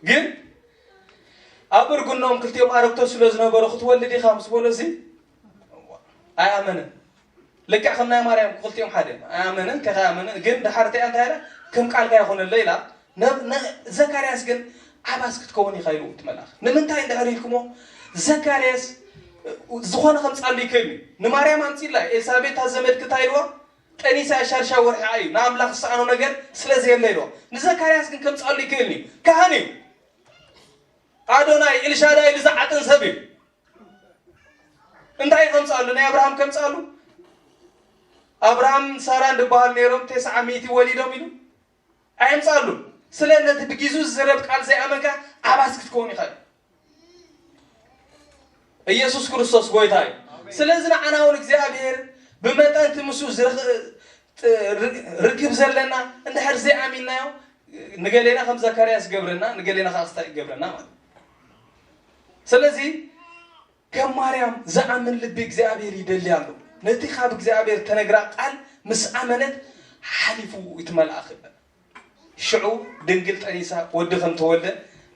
ግን ኣብ እርግኖም ክልቲኦም ኣረግቶት ስለ ዝነበሩ ክትወልድ ኢኻ ምስ በሎ እዚ ኣይኣመንን። ልክዕ ከም ናይ ማርያም ክልቲኦም ሓደ ኣይኣመንን። ከኸኣመንን ግን ድሓር እንታይ እንታይ ኢላ ከም ቃልካ ይኾነለይ ኢላ። ዘካርያስ ግን ዓባስ ክትከውን ኢኻ ኢሉ እቲ መልኣኽ። ንምንታይ እንድሕር ኢልኩሞ ዘካርያስ ዝኾነ ከምፃሉ ይክእል እዩ። ንማርያም ኣምፂላ ኤልሳቤት እታ ዘመድኪ እንታይ ኢልዋ? ጠኒሳ ሻድሻ ወርሒ እዩ ንኣምላኽ ዝሰኣኖ ነገር ስለ ዘየለ ኢልዋ። ንዘካርያስ ግን ከምፃሉ ይክእል እዩ። ካህን እዩ። ኣዶናይ ኤልሻዳይ ኢሉ ዝዓጥን ሰብ እዩ። እንታይ ከምፃሉ ናይ ኣብርሃም ከምፃሉ ኣብርሃም ሳራን ዝበሃሉ ነይሮም ተስዓ ሚእቲ ወሊዶም ኢሉ ኣይምፃሉ። ስለ ነቲ ብጊዙ ዝዝረብ ቃል ዘይኣመንካ ዓባስ ክትከውን ኢኻ። ኢየሱስ ክርስቶስ ጎይታ እዩ። ስለዚ ንዓና እውን እግዚኣብሔር ብመጠን እቲ ምስኡ ዝርኽ- ርክብ ዘለና እንድሕር ዘይኣሚንናዮ ንገሌና ከም ዘካርያስ ይገብረና ንገሌና ከዓ ክስታይ ይገብረና ማለት። ስለዚ ከም ማርያም ዝኣምን ልቢ እግዚኣብሔር ይደሊ ኣሎ። ነቲ ካብ እግዚኣብሔር ተነግራ ቃል ምስ ኣመነት ሓሊፉ እቲ መልኣኽ ይበል። ሽዑ ድንግል ጠኒሳ ወዲ ከም ተወልደ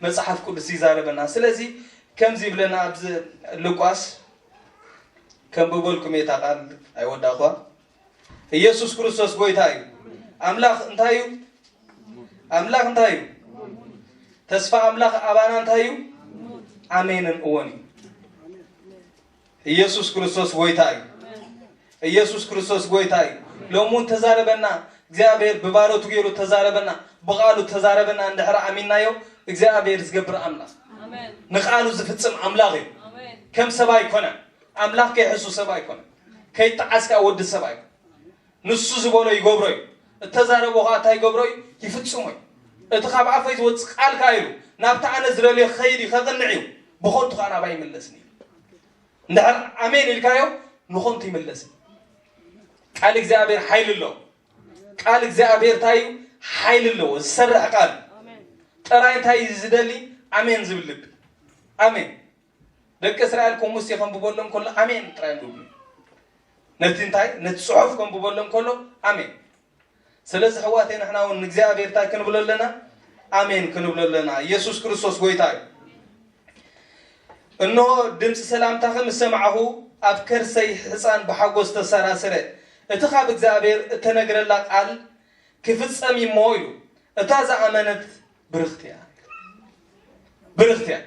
መጽሓፍ ቅዱስ ይዛረበና። ስለዚ ከምዚ ይብለና ኣብዚ ሉቃስ ከንብበልኩም እየ እታ ቃል ኣይወዳእኳ። ኢየሱስ ክርስቶስ ጎይታ እዩ። ኣምላኽ እንታይ እዩ? ኣምላኽ እንታይ እዩ? ተስፋ ኣምላኽ ኣባና እንታይ እዩ? ኣሜንን እወን እዩ። ኢየሱስ ክርስቶስ ጎይታ እዩ። ኢየሱስ ክርስቶስ ጎይታ እዩ። ሎሚ እውን ተዛረበና እግዚኣብሔር ብባሮቱ ገይሩ ተዛረበና ብቃሉ ተዛረበና እንድሕር ኣሚናዮ እግዚኣብሔር ዝገብር ኣምላኽ ንቃሉ ዝፍጽም ኣምላኽ እዩ። ከም ሰብ ኣይኮነን። ኣምላኽ ከይሕሱ ሰብ ኣይኮነን። ከይጠዓስ ከዓ ወዲ ሰብ ኣይኮነን። ንሱ ዝበሎ ይገብሮ እዩ። እተዛረቦ ከዓ እንታይ ይገብሮ እዩ? ይፍጽሞ እዩ። እቲ ካብ ኣፈይ ዝወፅእ ቃል ከዓ ኢሉ ናብቲ ኣነ ዝደልዮ ክኸይድ እዩ ከቕንዕ እዩ። ብኸንቱ ከዓ ናባይ ይምለስን እዩ። እንድሕር ኣሜን ኢልካዮ ንኾንቱ ይምለስ። ቃል እግዚኣብሔር ሓይሊ ኣለዎ። ቃል እግዚኣብሔር እንታይ እዩ? ሓይሊ ኣለዎ። ዝሰርሕ ቃል ጥራይ እንታይ እዩ ዝደሊ? ኣሜን ዝብል ልቢ። ኣሜን። ደቂ እስራኤል ከም ሙሴ ከንብበሎም ከሎ ኣሜን ጥራይ ንብሉ። ነቲ እንታይ ነቲ ጽሑፍ ከንብበሎም ከሎ ኣሜን። ስለዚ ሕዋተይ ንሕና እውን ንእግዚኣብሔር እንታይ ክንብሎ ኣለና? ኣሜን ክንብሎ ኣለና። ኢየሱስ ክርስቶስ ጎይታ እዩ። እንሆ ድምፂ ሰላምታኺ ምስ ሰማዕኹ ኣብ ከርሰይ ሕፃን ብሓጎስ ተሰራሰረ። እቲ ካብ እግዚኣብሔር እተነግረላ ቃል ክፍጸም እዩ እሞ ኢሉ። እታ ዝኣመነት ብርኽቲ እያ። ብርኽቲ እያ።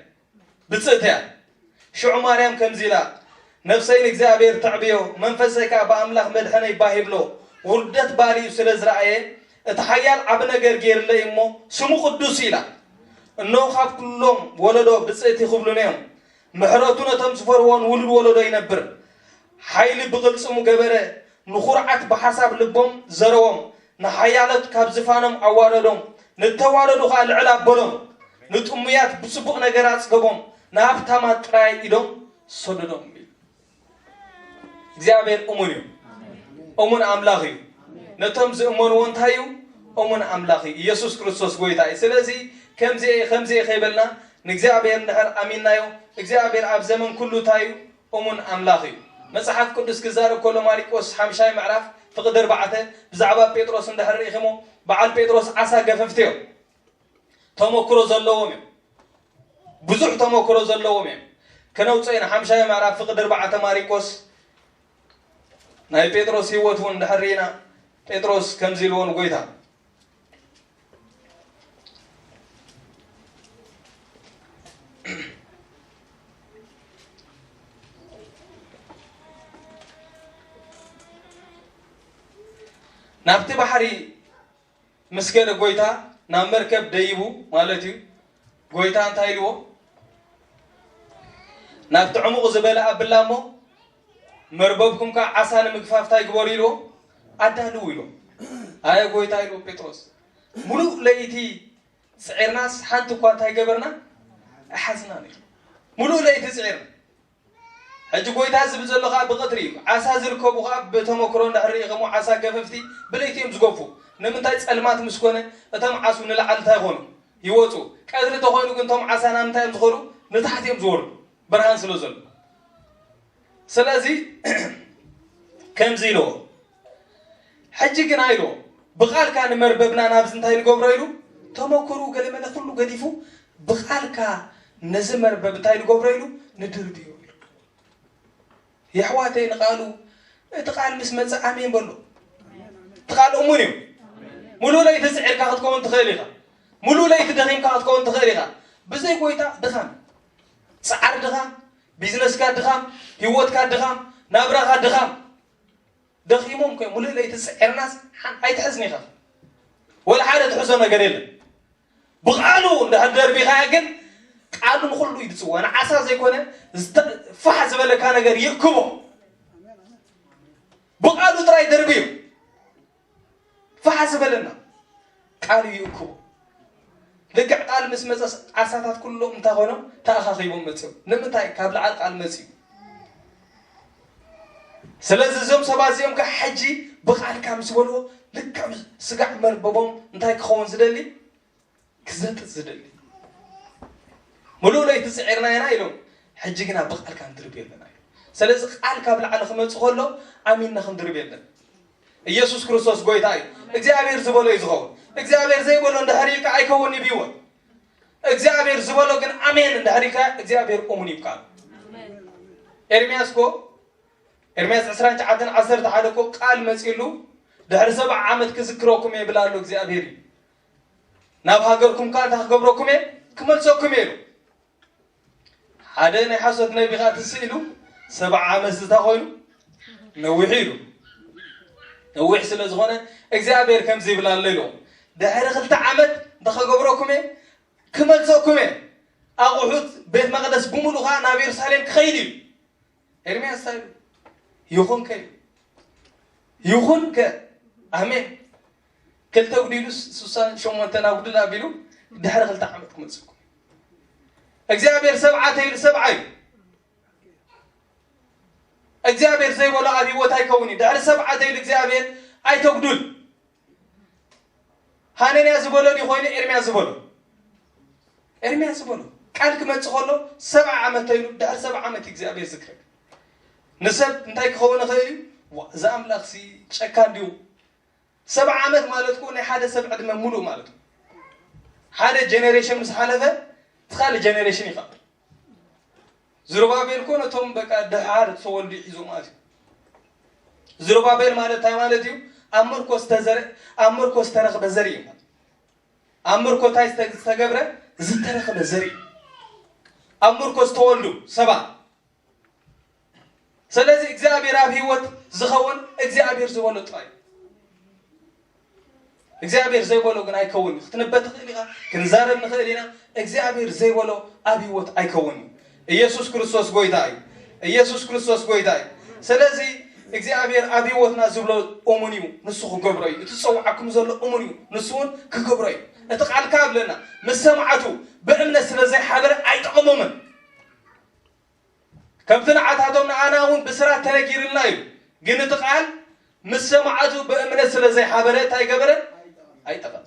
ብፅእቲ እያ። ሽዑ ማርያም ከምዚ ኢላ ነፍሰይ ንእግዚኣብሔር ተዕብዮ መንፈሰይ ከዓ ብኣምላኽ መድሐነይ ባህ ይብሎ። ውርደት ባርዩ ስለ ዝረኣየ እቲ ሓያል ዓቢ ነገር ገይርለይ እሞ ስሙ ቅዱስ ኢላ። እነሆ ካብ ኩሎም ወለዶ ብፅእቲ ክብሉኒ እዮም። ምሕረቱ ነቶም ዝፈርዎን ውሉድ ወለዶ ይነብር። ሓይሊ ብቕልጽሙ ገበረ። ንኹርዓት ብሓሳብ ልቦም ዘረዎም። ንሓያሎት ካብ ዝፋኖም ኣዋረዶም። ንተዋረዱ ኸኣ ልዕል ኣበሎም። ንጥሙያት ብጽቡቕ ነገር ኣጽገቦም። ንሃብታማት ጥራይ ኢዶም ሰደዶም። እግዚኣብሔር እሙን እዩ። እሙን ኣምላኽ እዩ። ነቶም ዝእመንዎ እንታይ እዩ? እሙን ኣምላኽ እዩ። ኢየሱስ ክርስቶስ ጎይታ እዩ። ስለዚ ከምዚ እየ ከምዚ እየ ከይበልና ንእግዚኣብሔር እንድሕር ኣሚንናዮ እግዚኣብሔር ኣብ ዘመን ኩሉ እንታይ እዩ? እሙን ኣምላኽ እዩ። መጽሓፍ ቅዱስ ክዛረብ ከሎ ማሪቆስ ሓምሻይ ምዕራፍ ፍቕዲ ኣርባዕተ ብዛዕባ ጴጥሮስ እንድሕር ርኢኽሞ በዓል ጴጥሮስ ዓሳ ገፈፍቲ እዮም። ተመክሮ ዘለዎም እዮም። ብዙሕ ተመክሮ ዘለዎም እዮም። ከነውፅኦ ኢና ሓምሻይ ምዕራፍ ፍቕዲ ኣርባዕተ ማሪቆስ ናይ ጴጥሮስ ህይወት እውን እንድሕር ርኢና ጴጥሮስ ከምዚ ኢልዎ ንጎይታ ናብቲ ባሕሪ ምስ ከደ ጎይታ ናብ መርከብ ደይቡ ማለት እዩ። ጎይታ እንታይ ኢልዎ? ናብቲ ዕሙቕ ዝበለ ኣብላ እሞ መርበብኩም ከዓ ዓሳ ንምግፋፍ እንታይ ግበሩ ኢልዎ? ኣዳልዉ ኢልዎ። ኣየ ጎይታ ኢልዎ ጴጥሮስ፣ ሙሉእ ለይቲ ስዒርናስ ሓንቲ እኳ እንታይ ገበርና? ኣይሓዝናን ኢሉ። ሙሉእ ለይቲ ስዒርና። ሕጂ ጎይታ ዝብል ዘሎ ከዓ ብቐትሪ እዩ። ዓሳ ዝርከቡ ከዓ ብተመክሮ እንድሕር ርኢኹሞ ዓሳ ገፈፍቲ ብለይቲ እዮም ዝገፉ። ንምንታይ? ጸልማት ምስ ኮነ እቶም ዓስቡ ንላዕሊ እንታይ ይኾኑ? ይወፁ። ቀትሪ ተኾይኑ ግን እቶም ዓሳ ናብ ምንታይ እዮም ዝኸዱ? ንታሕቲ እዮም ዝወርዱ። ብርሃን ስለ ዘሎ። ስለዚ ከምዚ ኢልዎ፣ ሕጂ ግና ኢልዎ፣ ብቓልካ ንመርበብና ናብዚ እንታይ ንገብሮ ኢሉ ተመክሩ ገለመለ ኩሉ ገዲፉ ብቓልካ ነዚ መርበብ እንታይ ንገብሮ ኢሉ? ንድርብዮ ኢሉ። የሕዋተይ ንቓሉ፣ እቲ ቃል ምስ መጸ ኣሜን በሎ። እቲ ቃል እሙን እዩ። ሙሉእ ለይቲ ጽዒርካ ክትከውን ትኽእል ኢኻ። ሙሉእ ለይቲ ደኺምካ ክትከውን ትኽእል ኢኻ። ብዘይ ጎይታ ድኻም፣ ጻዕሪ ድኻም፣ ቢዝነስካ ድኻም፣ ህይወትካ ድኻም፣ ናብራኻ ድኻም። ደኺሞም ከ ሙሉእ ለይቲ ጽዒርናስ ሓን ኣይትሕዝን ኢኻ። ወላ ሓደ ትሕዞ ነገር የለን። ብቓሉ እንድሕር ደርቢኻያ ግን ቃሉ ንኹሉ እዩ ዝጽወ። ንዓሳ ዘይኮነ ዝተ-፣ ፋሕ ዝበለካ ነገር ይእክቦ። ብቓሉ ጥራይ ደርብዩ። ፋሕ ዝበለና ቃሉ ይእክቦ። ልክዕ ቃል ምስ መጸስ ዓሳታት ኩሎም እንታይ ኾኖም? ተኣኻኺቦም መጽዮም። ንምንታይ? ካብ ላዕሊ ቃል መጽዩ። ስለዚ እዞም ሰባት እዚኦም ከዓ ሕጂ ብቓልካ ምስ በልዎ ልክዕ ምስ ስጋዕ መርበቦም እንታይ ክኸውን ዝደሊ? ክዘጥጥ ዝደሊ። ሙሉእ ለይቲ ጽዒርና ኢና ኢሎም። ሕጂ ግና ብቓልካ ክንድርብ የለና ኢሎም። ስለዚ ቃል ካብ ላዕሊ ክመጽእ ከሎ ኣሚንና ክንድርብ የለን። ኢየሱስ ክርስቶስ ጎይታ እዩ። እግዚኣብሔር ዝበሎ እዩ ዝኸውን። እግዚኣብሔር ዘይበሎ እንድሕር ኢልካ ኣይከውን እዩ ብህይወት። እግዚኣብሔር ዝበሎ ግን ኣሜን እንድሕር ኢልካ እግዚኣብሔር እሙን እዩ ቃሉ። ኤርምያስ እኮ፣ ኤርምያስ ዕስራን ትሽዓተን ዓሰርተ ሓደ እኮ ቃል መጺሉ፣ ድሕሪ ሰብዓ ዓመት ክዝክረኩም እየ ይብል ኣሎ እግዚኣብሔር እዩ። ናብ ሃገርኩም ከኣ እንታይ ክገብረኩም እየ? ክመልሰኩም እየ ኢሉ። ሓደ ናይ ሓሶት ነቢ ኸኣ ትስ ኢሉ፣ ሰብዓ ዓመት ዝታ ኮይኑ ነዊሕ ኢሉ። ነዊሕ ስለ ዝኾነ እግዚኣብሔር ከምዚ ይብል ኣሎ ኢሉ። ድሕሪ ክልተ ዓመት እንታይ ክገብረኩም እየ? ክመልሰኩም እየ። ኣቑሑት ቤት መቕደስ ብምሉእ ኸኣ ናብ የሩሳሌም ክኸይድ እዩ። ኤርምያስ እንታይ ኢሉ? ይኹን ከ ኢሉ። ይኹን ከ። ኣሜን። ክልተ ጉዲሉስ ስሳን ሸሞንተን ኣጉድል ኣቢሉ ድሕሪ ክልተ ዓመት ክመልሰኩም። እግዚኣብሔር ሰብዓ ተይሉ ሰብዓ እዩ። እግዚኣብሔር ዘይበሎ ኣብ ህይወት ኣይከውን እዩ። ድሕሪ ሰብዓ ተይሉ እግዚኣብሔር ኣይተጉዱል። ሃነንያ ዝበሎ ድዩ ኮይኑ ኤርምያስ ዝበሎ? ኤርምያስ ዝበሎ። ቃል ክመጽእ ከሎ ሰብዓ ዓመት ተይሉ ድሕሪ ሰብዓ ዓመት እግዚኣብሔር ዝክረብ። ንሰብ እንታይ ክኸውን ይኽእል እዩ? ዋ፣ እዚ ኣምላኽ ሲ ጨካን ድዩ? ሰብዓ ዓመት ማለት እኮ ናይ ሓደ ሰብ ዕድመ ሙሉእ ማለት እዩ። ሓደ ጀነሬሽን ምስ ሓለፈ እቲ ካልእ ጀነሬሽን ይኸብር። ዝሩባቤል እኮ ነቶም በቃ ድሓር ዝተወልዱ ሒዞም ኣትዩ። ዝሩባቤል ማለት እንታይ ማለት እዩ? ኣብ ምርኮ ዝተዘርአ፣ ኣብ ምርኮ ዝተረኽበ ዘርኢ እዩ ማለት። ኣብ ምርኮ እንታይ ዝተ-፣ ዝተገብረ? ዝተረኽበ ዘርኢ። ኣብ ምርኮ ዝተወልዱ ሰባት። ስለዚ እግዚኣብሔር ኣብ ህይወት ዝኸውን እግዚኣብሔር ዝበሎ ጥራይ እዩ። እግዚኣብሔር ዘይበሎ ግን ኣይከውን እዩ። ክትንበ ትኽእል ኢኻ፣ ክንዛረብ ንኽእል ኢና። እግዚኣብሔር ዘይበሎ ኣብ ህይወት ኣይከውን እዩ። ኢየሱስ ክርስቶስ ጎይታ እዩ። ኢየሱስ ክርስቶስ ጎይታ እዩ። ስለዚ እግዚኣብሔር ኣብ ህይወትና ዝብሎ እሙን እዩ፣ ንሱ ክገብሮ እዩ። እቲ ዝጸውዓኩም ዘሎ እሙን እዩ፣ ንሱ እውን ክገብሮ እዩ። እቲ ቃል ካብ ኣለና ምስ ሰማዕቱ ብእምነት ስለ ዘይሓበረ ኣይጠቐሞምን። ከምቲ ንዓታቶም ንኣና እውን ብስራት ተነጊርልና እዩ። ግን እቲ ቃል ምስ ሰማዕቱ ብእምነት ስለ ዘይሓበረ እንታይ ገበረ? ኣይጠቐም።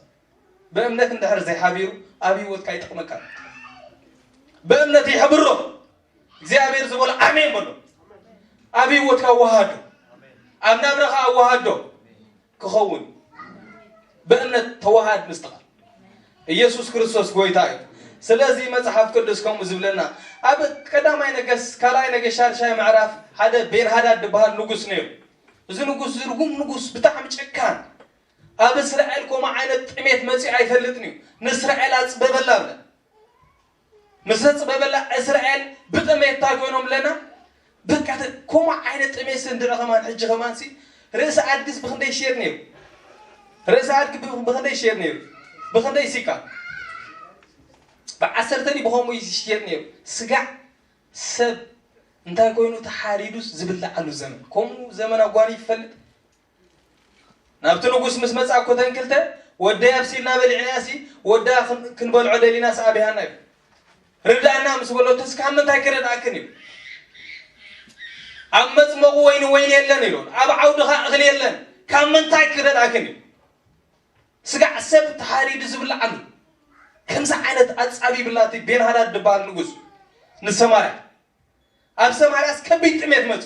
ብእምነት እንድሕር ዘይሓቢሩ ኣብ ህይወትካ ኣይጠቕመካን። ብእምነት ይሕብሮ። እግዚኣብሔር ዝበሎ ኣሜን በሎ። ኣብ ህይወትካ ኣወሃዶ። ኣብ ናብራኻ ኣወሃዶ። ክኸውን ብእምነት ተዋሃድ ምስትኻ። ኢየሱስ ክርስቶስ ጎይታ እዩ። ስለዚ መጽሓፍ ቅዱስ ከምኡ ዝብለና ኣብ ቀዳማይ ነገስ ካልኣይ ነገስ ሻድሻይ ምዕራፍ ሓደ ቤንሃዳድ ዝበሃል ንጉስ ነይሩ። እዚ ንጉስ እዚ ርጉም ንጉስ ብጣዕሚ ጨካን፣ ኣብ እስራኤል ከምኡ ዓይነት ጥሜት መጺኡ ኣይፈልጥን እዩ። ንእስራኤል ኣጽበበላ ብለ ምስ ኣጽበበላ እስራኤል ብጥሜት እንታይ ኮይኖም ኣለና? በቃ ተ-፣ ከምኡ ዓይነት ጥሜት ስንድዑ ከማን ሕጂ ከማን ሲ ርእሲ ኣድግስ ብኽንደይ ይሽየጥ ነይሩ? ርእሲ ኣድጊ ብ-፣ ብኽንደይ ይሽየጥ ነይሩ? ብኽንደይ ሲካ? ብዓሰርተ ድዩ ብኸምኡ ይሽየጥ ነይሩ? ስጋዕ ሰብ እንታይ ኮይኑ ተሓሪዱስ ዝብልዓሉ ዘመን። ከምኡ ዘመን ኣጓኒ ይፈልጥ? ናብቲ ንጉስ ምስ መጻ እኮ ተን ክልተ ወደይ ኣብሲልና በሊዕናሲ ወዳ ክን-፣ ክንበልዖ ደሊናስ ኣብያና እዩ። ርዳእና ምስ በሎ ተስ ካብ ምንታይ ክረድኣክን እዩ? ኣብ መጽመቑ ወይኒ ወይኒ የለን ኢሉ፣ ኣብ ዓውዲ ኸኣ እኽሊ የለን፣ ካብ ምንታይ ክረድኣክን እዩ? ስጋዕ ሰብ ተሓሪዱ ዝብልዓሉ ከምዚ ዓይነት ኣጻቢብላቲ ቤንሃዳድ ዝበሃል ንጉስ ንሰማርያ። ኣብ ሰማርያስ ከቢድ ጥሜት መጹ።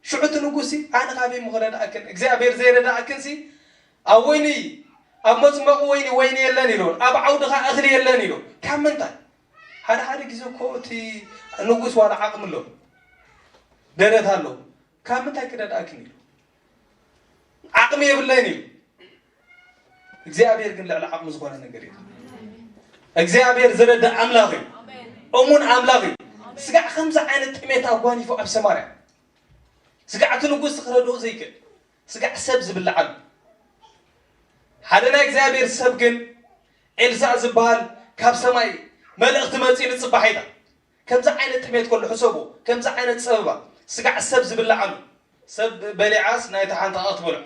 ሽዑ እቲ ንጉሲ ኣነ ካበይ ምኽረድኣክን እግዚኣብሔር ዘይረድኣክንሲ ኣብ ወይኒ ኣብ መጽመቑ ወይኒ ወይኒ የለን ኢሎ ኣብ ዓውዲ ኸኣ እኽሊ የለን ኢሎ ካብ ምንታይ ሓደ ሓደ ግዜ እኮ እቲ ንጉስ ዋላ ዓቕሚ ኣሎ፣ ደረት ኣሎ፣ ካብ ምንታይ ክረድኣክን ኢሉ፣ ዓቕሚ የብለይን ኢሉ። እግዚኣብሔር ግን ልዕሊ ዓቕሚ ዝኾነ ነገር የለን። እግዚኣብሔር ዝረድእ ኣምላኽ እዩ። እሙን ኣምላኽ እዩ። ስጋዕ ከምዚ ዓይነት ጥሜት ኣጓኒፉ ኣብ ሰማርያ፣ ስጋዕ እቲ ንጉስ ክረድኦ ዘይክእል፣ ስጋዕ ሰብ ዝብልዓሉ። ሓደ ናይ እግዚኣብሔር ሰብ ግን ኤልሳዕ ዝበሃል ካብ ሰማይ መልእኽቲ መጺኡ ንጽባሒታ። ከምዚ ዓይነት ጥሜት ከሎ ሕሰቦ፣ ከምዚ ዓይነት ጸበባ፣ ስጋዕ ሰብ ዝብልዓሉ። ሰብ በሊዓስ ናይታ ሓንቲ ከኣ ትበልዖ።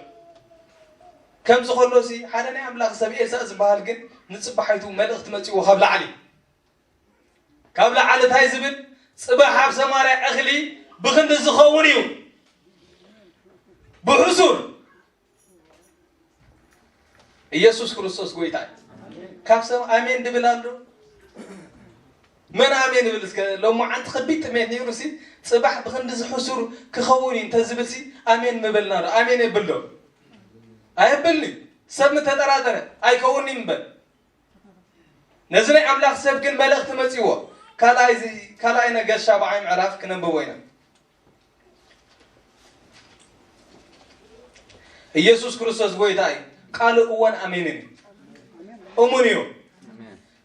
ከምዚ ከሎ ሲ ሓደ ናይ ኣምላኽ ሰብ ኤልሳዕ ዝበሃል ግን ንጽባሒቱ መልእኽቲ መጺእዎ ካብ ላዕሊ። ካብ ላዕሊ እንታይ ዝብል? ጽባሕ ኣብ ሰማርያ እኽሊ ብኽንዲ ዝኸውን እዩ። ብሕሱር ኢየሱስ ክርስቶስ ጎይታ እዩ። ካብ ሰብ ኣሜን ድብል ኣሎ? መን ኣሜን ይብል እስከ? ሎማዓንቲ ከቢድ ጥሜት ነይሩ ሲ ጽባሕ ብኽንዲ ዝሕሱር ክኸውን እዩ እንተዝብል ሲ ኣሜን ምበልና ዶ? ኣሜን የብል ዶ? ኣየብልን እዩ። ሰብ ምተጠራጠረ ኣይከውንን እዩ ምበል። ነዚ ናይ ኣምላኽ ሰብ ግን መልእኽቲ መጺዎ። ካልኣይ ዚ-፣ ካልኣይ ነገስት ሻብዓይ ምዕራፍ ክነንብቦ ኢና። ኢየሱስ ክርስቶስ ጎይታ እዩ። ቃሉ እወን ኣሜንን እዩ። እሙን እዩ።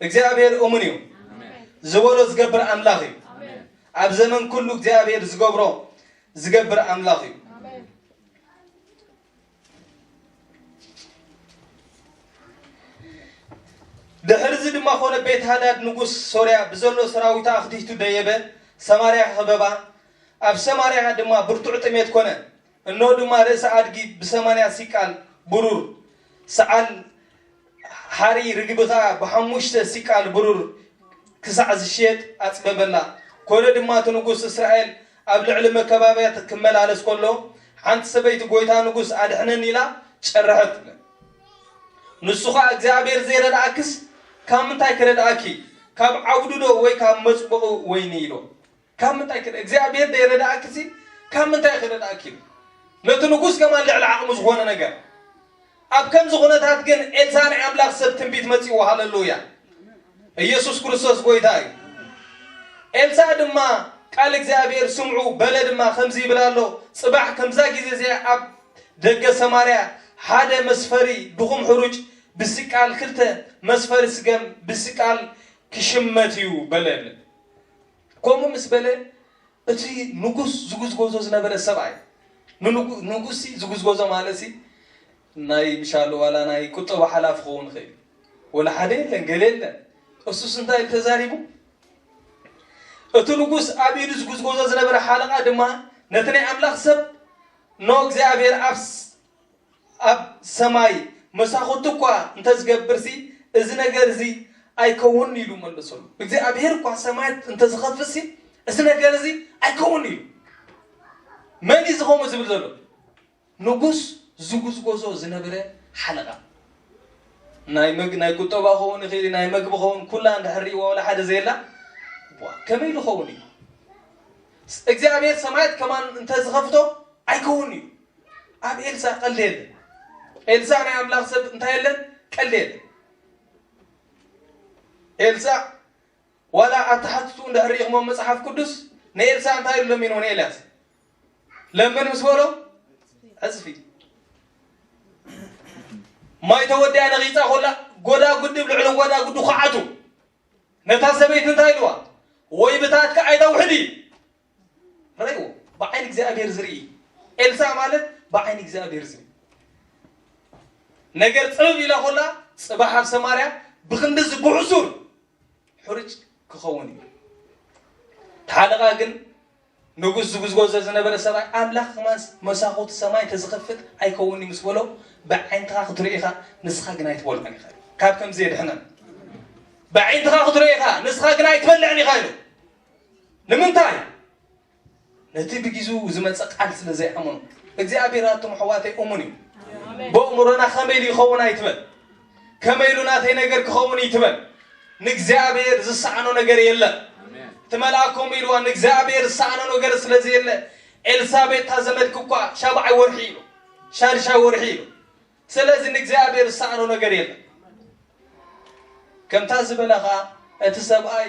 እግዚኣብሔር እሙን እዩ። ዝበሎ ዝገብር ኣምላኽ እዩ። ኣብ ዘመን ኩሉ እግዚኣብሔር ዝገብሮ ዝገብር ኣምላኽ እዩ። ድሕርዚ ድማ ኾነ፣ ቤት ሃዳድ ንጉስ ሶርያ ብዘሎ ሰራዊቱ ኣኽቲቱ ደየበ፣ ሰማርያ ከበባ። ኣብ ሰማርያ ድማ ብርቱዕ ጥሜት ኮነ። እነሆ ድማ ርእሲ ኣድጊ ብሰማንያ ሲቃል ብሩር፣ ሰዓል ሓሪ ርግቢ ኸኣ ብሓሙሽተ ሲቃል ብሩር ክሳዕ ዝሽየጥ ኣጽበበላ። ኮነ ድማ፣ እቲ ንጉስ እስራኤል ኣብ ልዕሊ መከባብያት ክመላለስ ከሎ፣ ሓንቲ ሰበይቲ፣ "ጐይታ ንጉስ ኣድሕነኒ" ኢላ ጨርሐት። ንሱ ኸኣ፣ "እግዚኣብሔር ዘይረድኣክስ ካብ ምንታይ ክረድኣኪ? ካብ ዓውዱ ዶ ወይ ካብ መጽብቑ ወይኒ?" ኢሎ። ካብ ምንታይ ክረ-፣ እግዚኣብሔር ዘይረድኣክሲ ካብ ምንታይ ክረድኣኪ ኢሉ? ነቲ ንጉስ ከማን ልዕሊ ዓቕሙ ዝኾነ ነገር። ኣብ ከምዚ ኩነታት ግን ኤልሳ ናይ ኣምላኽ ሰብ ትንቢት መጺእዎ። ሃለሉያ! ኢየሱስ ክርስቶስ ጐይታ እዩ። ኤልሳ ድማ፣ "ቃል እግዚኣብሔር ስምዑ" በለ ድማ ከምዚ ይብል ኣሎ፣ "ጽባሕ ከምዛ ግዜ እዚኣ ኣብ ደገ ሰማርያ ሓደ መስፈሪ ድኹም ሕሩጭ ብስቃል፣ ክልተ መስፈሪ ስገም ብስቃል ክሽመት እዩ" በለ። ከምኡ ምስ በለ፣ እቲ ንጉስ ዝጉዝጎዞ ዝነበረ ሰብኣይ፣ ንንጉ-፣ ንጉስሲ ዝጉዝጎዞ ማለትሲ ናይ ምሻሎ ዋላ ናይ ቁጠባ ሓላፊ ክኸውን ይኽእል እዩ። ወላ ሓደ የለን፣ ገለ የለን። እሱስ እንታይ ኢሉ ተዛሪቡ? እቲ ንጉስ ኣብ ኢዱ ዝጉዝጎዞ ዝነበረ ሓለቓ ድማ ነቲ ናይ ኣምላኽ ሰብ፣ "ኖ እግዚኣብሔር ኣብ ስ-፣ ኣብ ሰማይ መሳኹቲ እኳ እንተዝገብርሲ፣ እዚ ነገር እዚ ኣይከውን" ኢሉ መለሰሉ። እግዚኣብሔር እኳ ሰማያት እንተዝኸፍትሲ፣ እዚ ነገር እዚ ኣይከውን ኢሉ። መን እዩ እዚ ከምኡ ዝብል ዘሎ? ንጉስ ዝጉዝጎዞ ዝነበረ ሓለቓ። ናይ መግ-፣ ናይ ቁጠባ ክኸውን ይኽእል፣ ናይ መግቢ ክኸውን፣ ኩላ እንድሕር ሪእዋ ዋላ ሓደ ዘየላ፣ ዋ፣ ከመይ ኢሉ ክኸውን እዩ? እግዚኣብሔር ሰማያት ከማን እንተዝኸፍቶ ኣይከውን እዩ። ኣብ ኤልሳ ቀልዲ የለን። ኤልሳ ናይ ኣምላኽ ሰብ እንታይ የለን? ቀልዲ የለን። ኤልሳ ዋላ ኣተሓትቱ እንድሕር ርኢኹሞ መጽሓፍ ቅዱስ ንኤልሳ እንታይ ኢሉ ለሚንዎ ንኤልያስ? ለምን ምስ በሎ? ዕጽፊ። ማይ ተወዲኣ ነቒጻ ኮላ ጎዳጉዲ ኣብ ልዕሊ ጎዳጉዲ ኳዓቱ። ነታ ሰበይቲ እንታይ ኢልዋ? "ወይ ብታትካ ኣይተውሕዲ!" ረእይዎ፣ ብዓይኒ እግዚኣብሔር ዝርኢ። ኤልሳ ማለት ብዓይኒ እግዚኣብሔር ዝርኢ። ነገር ጽብብ ኢላ ኮላ፣ ጽባሕ ኣብ ሰማርያ ብኽንድዚ ብሕሱር ሕሩጭ ክኸውን እዩ። እቲ ሓለቓ ግን ንጉስ ዝጉዝጎዞ ዝነበረ ሰብኣይ፣ ኣምላኽ ከማን መሳኹቲ ሰማይ እንተዝኸፍት ኣይከውን እዩ ምስ በሎ፣ ብዓይንትኻ ክትርኢ ኢኻ፣ ንስኻ ግን ኣይትበልዖን ኢኻ። ካብ ከምዚ የድሕነን። ብዓይንትኻ ክትርኢ ኢኻ፣ ንስኻ ግን ኣይትበልዕን ኢኻ ኢሉ። ንምንታይ? ነቲ ብግዜኡ ዝመጸ ቃል ስለ ዘይኣመኑ። እግዚኣብሔር ኣቱም ኣሕዋተይ እሙን እዩ። ኣሜን። ብኣእምሮና ከመይ ኢሉ ይኸውን ኣይትበል። ከመይ ኢሉ ናተይ ነገር ክኸውን ይትበል። ንእግዚኣብሔር ዝሰኣኖ ነገር የለን። ኣሜን። እቲ መልኣክ ከምኡ ኢልዋ፣ ንእግዚኣብሔር ዝሰኣኖ ነገር ስለ ዘየለ፣ ኤልሳቤጥ እታ ዘመድኪ እኳ ሻብዓይ ወርሒ ኢሉ፣ ሻድሻይ ወርሒ ኢሉ። ስለዚ ንእግዚኣብሔር ዝሰኣኖ ነገር የለን። ከምታ ዝበላ ኸኣ እቲ ሰብኣይ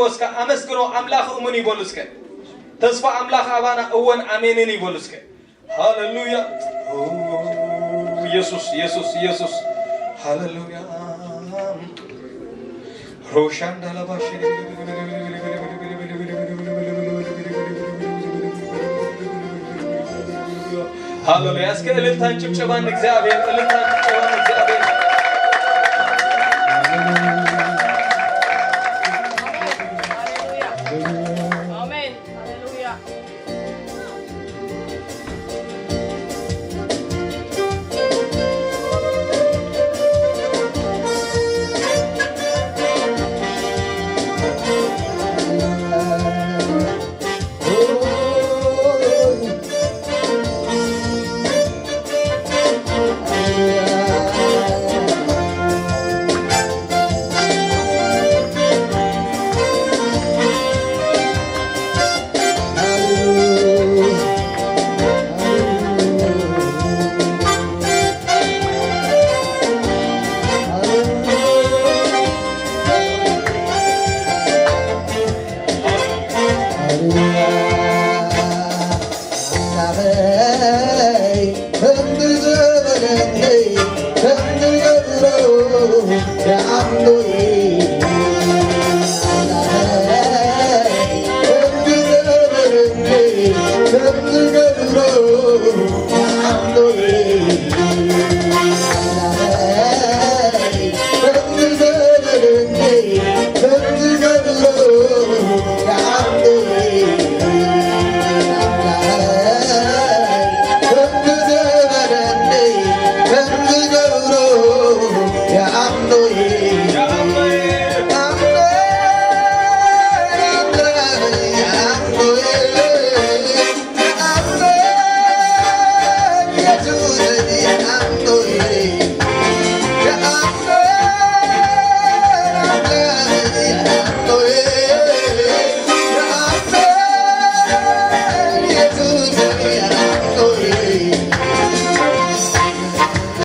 እስከ ኣመስግኖ፣ ኣምላኽ እሙን እዩ በሉ እስከ። ተስፋ ኣምላኽ ኣባና እወን ኣሜንን እዩ በሉ እስከ። ሃሌሉያ። ኢየሱስ፣ ኢየሱስ፣ ኢየሱስ። ሃሌሉያ። ሮሻንዳ ላባሽ። ሃሌሉያ። እስከ እልልታን ጭብጨባን ንእግዚኣብሔር፣ እልልታን ጭብጨባን ንእግዚኣብሔር።